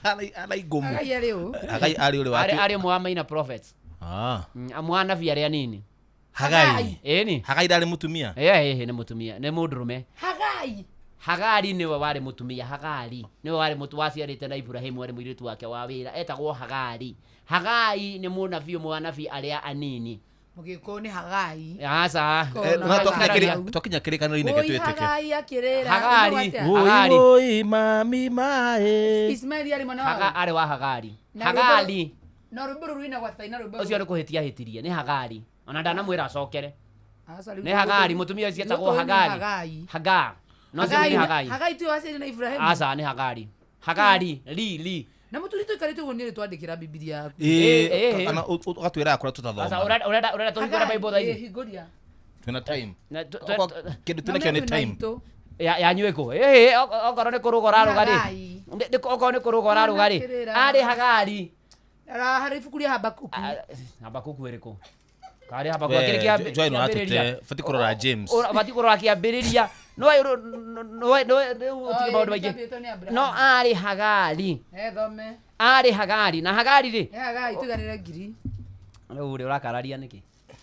Ana igomo. Hagai arĩ ũ? Hagai arĩ ũrĩ wake. Arĩ ũmwe wa maina prophets. Ah. Amwe anabii arĩa anini. Hagai. Ĩni. Hagai ndarĩ mũtumia. Ĩ nĩ mũtumia, nĩ mũndũrũme. Hagai. Hagari nĩwe warĩ mũtumia. Hagari nĩwe warĩ mũtu waciarĩte na Ibrahimu, arĩ mũirĩtu wake wa wĩra, etagwo Hagari. Hagai nĩ mũnabii ũmwe wa anabii arĩa anini. Mũgĩkũyũ nĩ Hagai. Aca. Twakinya kĩrĩkanĩro-inĩ reke twĩtĩke. Hagai akĩrĩra. Hagari. Hagari. Oi mami mae. Ismaili arĩ mwana wa. Arĩ wa Hagari. Hagari. No rwĩmbo rũu rwĩnagwo atĩa na rwĩmbo. Ũcio nĩ kũhĩtia hĩtirie, nĩ Hagari. Ona ndanamwĩra acokere. Nĩ Hagari, mũtumia ũcio etagwo Hagari. Hagar. No cio nĩ Hagai. Hagai tu waciarire na Ibrahimu. Aca nĩ Hagari. Hagari, li. Na mũturi tũikarĩte ũguo nĩ twandĩkĩra Bibilia yaku. Ĩ kana ũgatwĩraga kũrĩa tũtathoma. Aca ũrenda tũhingũre Bible thaa ici? Hingũria. Twĩna time. Kĩndũ twĩnakĩo nĩ time. Yanyu ĩkũ? Ĩ okorwo nĩ kũrũga ũrarũga rĩ. Okorwo nĩ kũrũga ũrarũga rĩ. Arĩ Hagari. Harĩ ibuku rĩa Habakuku. Habakuku ĩrĩkũ? Karĩ Habakuku akĩrĩ kĩambĩrĩria. Joy no atũte bati kũrora James. Bati kũrora kĩambĩrĩria. No ũtige maũndũ maingĩ. No arĩ Hagari. Thome. Arĩ Hagari na Hagari rĩ. Hagai tuganĩre ngiri. Rĩu rĩ ũrakararia nĩkĩ?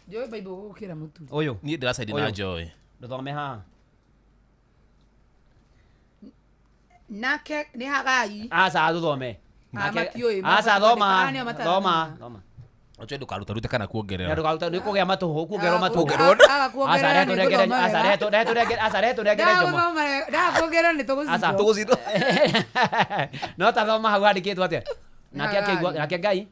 Joy Bible gũkĩra mũturi. Ũyũ. Niĩ ndĩracaidi na Joy. Ndũthome haha. Nake nĩ Hagai. Aca tũthome. Ah, matiũĩ, Aca thoma. nĩo mataramenya. Thoma. Thoma. Ocho ndũkarutarute kana kuongerera. Ndũkaruta nĩ kũgĩa matũhũ, kuongererwo matũhũ. Kuongererwo. Aga kuongerera Aca nĩ gũthoma aca wega. rehe tũnengere njomo. Ndakuongerera nĩ Aca. tũgũcindwo. No ta thoma hau handĩkĩtwo atĩa? Nake akĩigua, nake Ngai,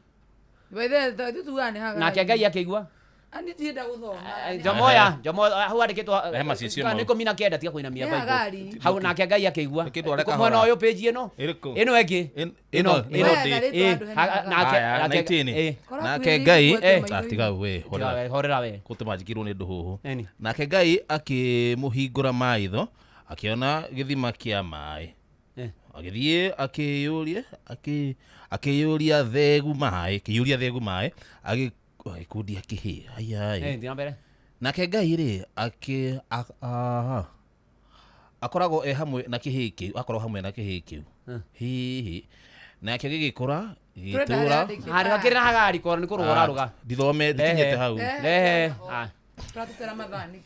By the way, tugaga nĩ Hagai. nake Ngai akĩigua. Ani ndienda gũthoma. Njomoya, njomoya hau handĩkĩtwo Rehe macicio nĩ mau. 19 tiga kũinamia Nĩ Bible. Hagari. Hau nake Ngai akĩigua. Nĩkĩ ndware Mwena kahora? ũyũ page ĩno. Ĩrĩkũ? Ĩno ĩngĩ. Ĩno Ĩno ĩno ĩ, nake Aya, nake 19. ĩ. Nake Ngai Eh. Ah, tiga we Tiga we, horera we. Gũtũma njikirwo nĩ ndũhũhũ. Eni. Nake Ngai akĩmũhingũra maitho akĩona gĩthima kĩa maĩ. Agĩthiĩ akĩyũria akĩyũria thegu maĩ, akĩyũria thegu maĩ, agĩkundia kĩhĩ. Ai. Thiĩ na mbere. Nake Ngai rĩ akĩ aha. Akoragwo e hamwe na kĩhĩ kĩu, akoragwo hamwe na kĩhĩ kĩu. Hihi. Nake gĩgĩkũra, gĩgĩtũra. Handũ hakĩrĩ na Hagari korwo nĩ kũrũga ũrarũga. Ndithome ndikinyĩte hau. Rehe. Ah. Tũratutera mathaa nĩkĩ?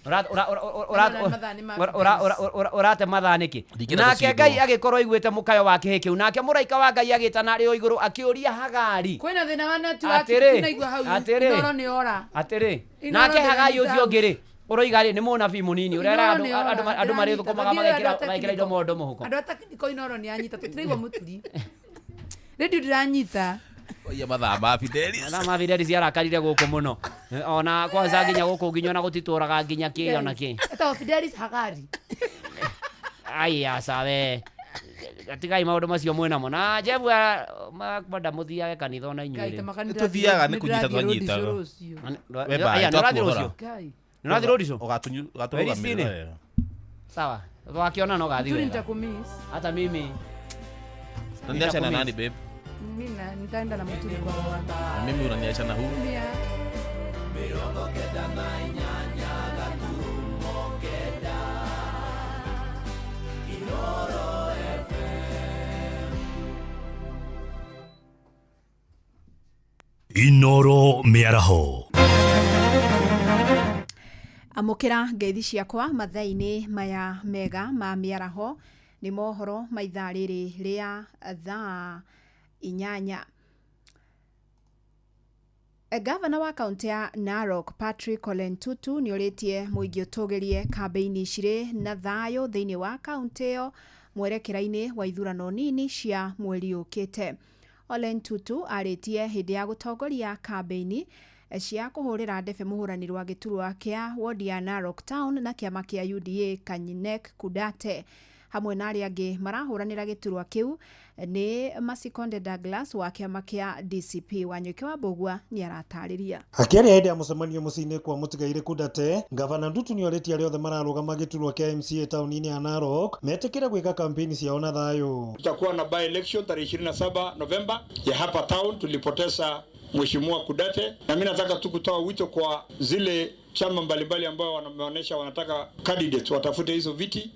Ũrate mathaa nĩkĩ? Ndingĩenda Nake gũcindwo. Ngai agĩkorwo aiguĩte mũkayo wa kĩhĩ kĩu, nake mũraika wa Ngai agĩtana arĩ o igũrũ akĩũria Hagari. Kwĩna thĩna wa network Atĩrĩ, tinaigua hau. atĩrĩ. Inoro nĩ ora. Atĩrĩ, Inoro nake Hagai ndĩranyita ũcio hau. ũngĩ rĩ, ũroiga rĩ nĩ mũnabii mũnini ũrĩa Inoro andũ nĩ ora, andũ marĩthũkũmaga ndĩranyita. magekĩra Tondũ magekĩra indo mondo mũhuko. Andũ a technical Inoro nĩ anyita tũtiraigua mũturi. Rĩndiũ ndĩranyita. Oya mathaa ma Fidelis. Mathaa ma Fidelis arakarire gũkũ mũno. Ona kwanza nginya gũkũ nginya ona gũtitũraga nginya kĩ ona kĩ. Etagwo Fidelis Hagari. Ai aca we. Tigai maũndũ macio mwĩnamo. Na Jebu kwenda mũthiage kanitha ona inyuĩ Ngai rĩ. ta makanitha Tũthiaga nĩ kũnyita twanyitaga. We bye, Aya, nĩ ũrathiĩ twakuohora. rũciũ? Ngai. Nĩ ũrathiĩ rũciũ? Ũgatũrũgamĩrĩra wega. Sawa. Twakiona no gathiĩ Muturi wega. nitakumiss. Hata mimi. Na niacha na nani babe? Mimi na nitaenda na Muturi kwa mama. Na mimi unaniacha na huu. Mia. 98 Inoro FM. Inoro mĩaraho. Amũkĩra ngeithi ciakwa mathaa-inĩ maya mega ma mĩaraho nĩ mohoro ma ithaa rĩrĩ rĩa thaa 8. Gavana wa kaunti ya Narok Patrick Ole Ntutu nĩ orĩtie mũingĩ ũtũgĩrie kambĩini cirĩ na thayũ thĩinĩ wa kaunti ĩyo mwerekera-inĩ wa ithurano nini cia mweri ũkĩte. Ole Ntutu arĩtie hĩndĩ ya gũtongoria kambĩini cia kũhũrĩra ndebe mũhũranĩri wa gĩturwa kĩa wodi ya Narok Town na kĩama kĩa UDA Kanyinek Kudate hamwe na arĩa angĩ marahũranĩra gĩturwa kĩu nĩ Masikonde Douglas wa kĩama kĩa DCP. Wanyũki wa Mbũgua nĩ aratarĩria. Akĩaria hĩndĩ ya mũcemanio mũciĩ-inĩ kwa mũtigairĩ Kudate, Gavana Ntutu nĩ orĩtie arĩa othe mararũgama gĩturwa kĩa MCA taũni-inĩ ya Narok metĩkĩre gwĩka kampeni ciao na thayũ. Tutakuwa na by election tarehe 27 Novemba ya hapa town. Tulipoteza Mheshimiwa Kudate, na mimi nataka tu kutoa wito kwa zile chama mbalimbali ambao wameonyesha wanataka candidates watafute hizo viti,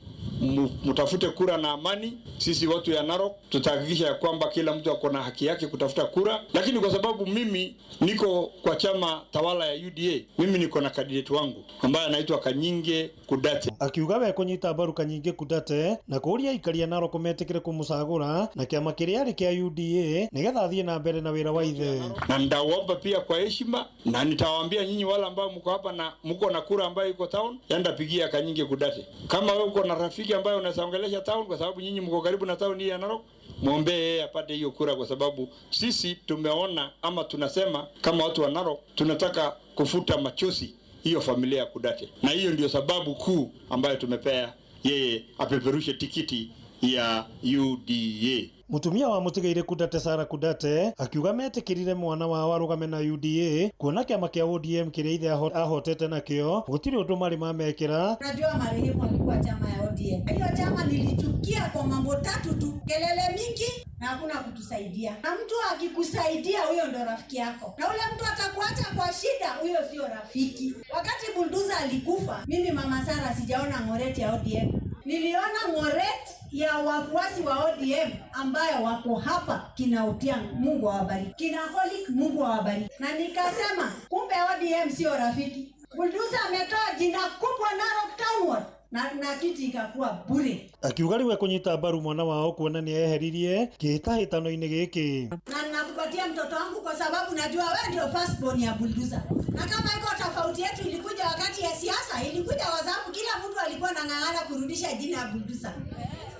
mtafute kura na amani. Sisi watu ya Narok tutahakikisha ya kwamba kila mtu ako na haki yake kutafuta kura, lakini kwa sababu mimi niko kwa chama tawala ya UDA, mimi niko na candidate wangu ambaye anaitwa Kanyinge Kudate. Akiuga we kũnyita mbaru Kanyinge Kudate na kũũria aikari a Narok metĩkĩre kũmũcagũra na kĩama kĩrĩa arĩ kĩa UDA nĩgetha athiĩ na mbere na wĩra wa ithe. Na nitawaomba pia kwa heshima, na nitawaambia nyinyi wale ambao mko hapa na mko na kura ambayo iko town, enda pigia Kanyinge Kudate. Kama wewe uko na rafiki ambaye unaweza town, kwa sababu nyinyi mko karibu na town hii ya Narok, muombe yeye apate hiyo kura, kwa sababu sisi tumeona ama tunasema kama watu wa Narok tunataka kufuta machozi hiyo familia ya Kudate, na hiyo ndio sababu kuu ambayo tumepea yeye apeperushe tikiti ya UDA. Mutumia wa mũtigairĩ Kudate Sarah Kudate akiuga metĩkĩrire mwana wao arũgame na UDA kuona kĩama kĩa ODM kĩrĩa ithe ahotete nakĩo gũtirĩ ũndũ marĩ mamekĩra. Unajua marehemu alikuwa chama ya ODM. Hiyo chama nilichukia kwa mambo tatu tu: kelele mingi na hakuna kutusaidia. Na mtu akikusaidia huyo ndo rafiki yako, na ule mtu atakuacha kwa shida, huyo sio rafiki. Wakati Bulduza alikufa, mimi mama Sarah sijaona ng'oreti ya ODM. Niliona ng'oret ya wafuasi wa ODM ambayo wako hapa, kina Otiang, Mungu awabariki, kina Holik, Mungu awabariki. Na nikasema kumbe ODM sio rafiki. Bulldozer ametoa jina kubwa Narok Town Ward na kiti ikakuwa bure. Akiuga rĩu ekũnyita mbaru mwana wao kuona nĩ eheririe kĩhĩtahĩtano-inĩ gĩkĩ. Na nakupatia mtoto wangu kwa sababu najua wewe ndio firstborn ya Bulldozer. Na kama iko tofauti yetu ilikuja wakati ya siasa, ilikuja kwa sababu kila mtu alikuwa anang'ang'ana kurudisha jina ya Bulldozer.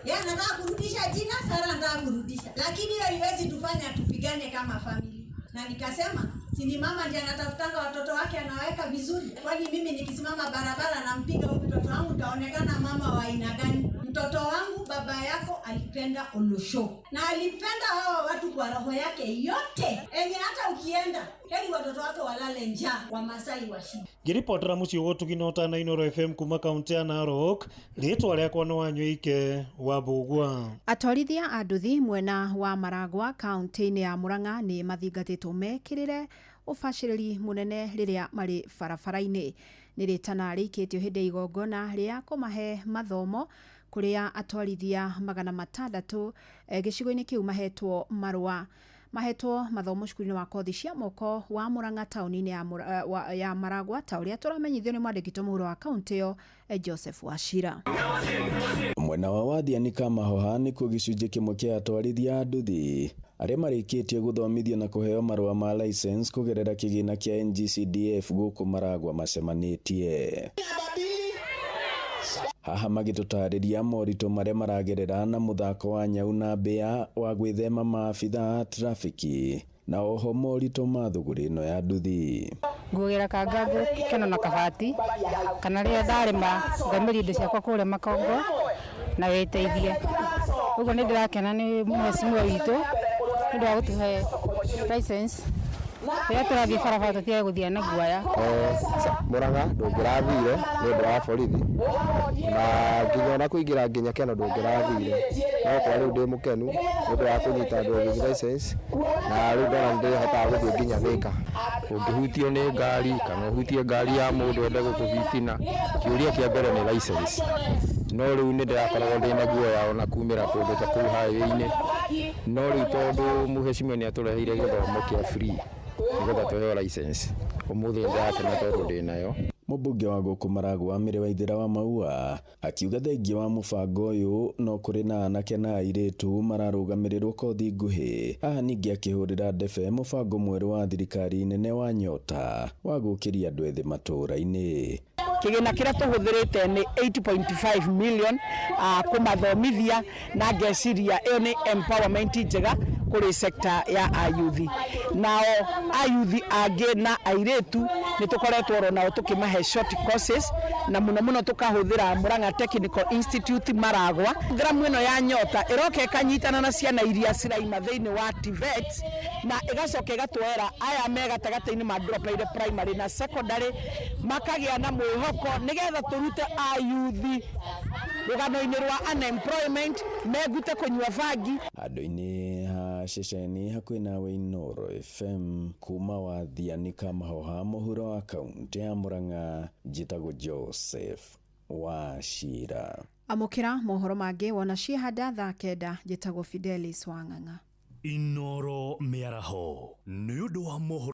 Yeye anataka kurudisha jina, Sara anataka kurudisha. Lakini hiyo haiwezi tufanya tupigane kama family. Na nikasema, si ni mama ndiye anatafutanga watoto wake anaweka vizuri. Kwani mimi nikisimama barabara nampiga huyu mtoto wangu taonekana mama wa aina gani? Mtoto wangu baba yako alipenda Olosho. Na alipenda hawa watu kwa roho yake yote. Enye hata ukienda, heri watoto wake walale njaa, Wamasai washibe. Ngĩribotera mũciĩ wa ũtugi na ũtana Inooro FM kuma kaunti ya Narok, rĩtwa rĩakwa nĩ Wanyoike wa Mbũgua. Atwarithia a nduthi mwena wa Maragwa kaunti-inĩ ya Murang'a nĩ mathingatĩtwo mekĩrĩre ũbacĩrĩri mũnene rĩrĩa marĩ barabara-inĩ. Nĩ rĩtana rĩikĩtio hĩndĩ ya igongona rĩa kũmahe mathomo kũrĩa atwarithia 600 gĩcigo-inĩ kĩu mahetwo marũa. Mahetwo mathomo cukuru-inĩ wa kothi cia moko wa Murang'a taũni-inĩ ya Maragwa ta ũrĩa tũramenyithio nĩ mwandĩki mũhuro wa kaunti ĩyo Joseph Wachira. Mwena wa Wathiani Kamahoha nĩkuo gĩcunjĩ kĩmwe kĩa atwarithia a nduthi arĩa marĩkĩtie gũthomithio na kũheo marũa ma license kũgerera kĩgĩna kĩa NGCDF gũkũ Maragwa macemanĩtie. Haha magĩtũtarĩria moritũ marĩa maragerera na mũthako wa nyau na mbĩa wa gwĩthema maabitha a trafiki na oho moritũ ma thũgũrĩ ĩno ya nduthi. Ngugĩra kanga ngĩkeno na kabati kana rĩrĩa ndarĩma ngaumĩria indo ciakwa kũrĩa makongo na wĩteithie. Ũguo nĩ ndĩrakena nĩ mheshimiwa witũ nĩ ũndũ wa gũtũhe license. Rĩrĩa tũrathiĩ barabara tũtige gũthiĩ na guoya. Murang'a ndũngĩrathire nĩ ũndũ wa borithi na nginya ona kũingĩra nginya Keno ndũngĩrathire, no kwa rĩu ndĩ mũkenu nĩ ũndũ wa kũnyita driving license na rĩu ndona nĩ ndĩhotaga gũthiĩ nginya Thika. Ũngĩhutio nĩ ngari kana ũhutie ngari ya mũndũ ende gũkũbitina, kĩũria kĩa mbere nĩ license. No rĩu nĩ ndĩrakoragwo ndĩna guoya ona kumĩra kũndũ ta kũu highway-inĩ, no rĩu tondũ mũheshimiwa nĩ atũreheire gĩthomo kĩa free nĩgetha tũheo license, ũmũthĩ nĩndĩrakena tondũ ndĩnayo. Mũmbunge wa gũkũ Maragwa Mĩrĩ Waithĩra wa Maua akiuga thengia wa mũbango ũyũ no kũrĩ na anake na airĩtu mararũgamĩrĩrwo kothi nguhĩ. Haha ningĩ akĩhũrĩra ndebe mũbango mwerũ wa thirikari nene wa Nyota wa gũkĩria andũ ethĩ matũũra-inĩ. Kĩgĩna kĩrĩa tũhũthĩrĩte nĩ 8.5 million kũmathomithia na ngeciria ĩyo nĩ empowerment njega kũrĩ sector ya ayuthi. Nao ayuthi angĩ na airĩtu nĩ tũkoretwo oro nao tũkĩmahe short courses na mũno mũno tũkahũthĩra Murang'a Technical Institute Maragwa. Programu ĩno ya Nyota ĩroka ĩkanyitana na ciana iria ciraima thĩinĩ wa TVET na ĩgacoka ĩgatwera aya me gatagatĩ-inĩ ma dropaire primary na secondary makagĩa na mwĩhoko nĩgetha tũrute ayuthi rũgano-inĩ rwa unemployment megute kũnyua bangi. Handũ-inĩ ha ceceni hakuhĩ nawe Inooro FM kuma Wathiani Kamahoha mũhuro wa kaunti ya Murang'a, njĩtagwo Joseph Wachira. Amũkĩra mohoro mangĩ wona ciehanda thaa 9. Njĩtagwo Fidelis Wang'ang'a. Inooro mĩaraho nĩ ũndũ wa mohoro.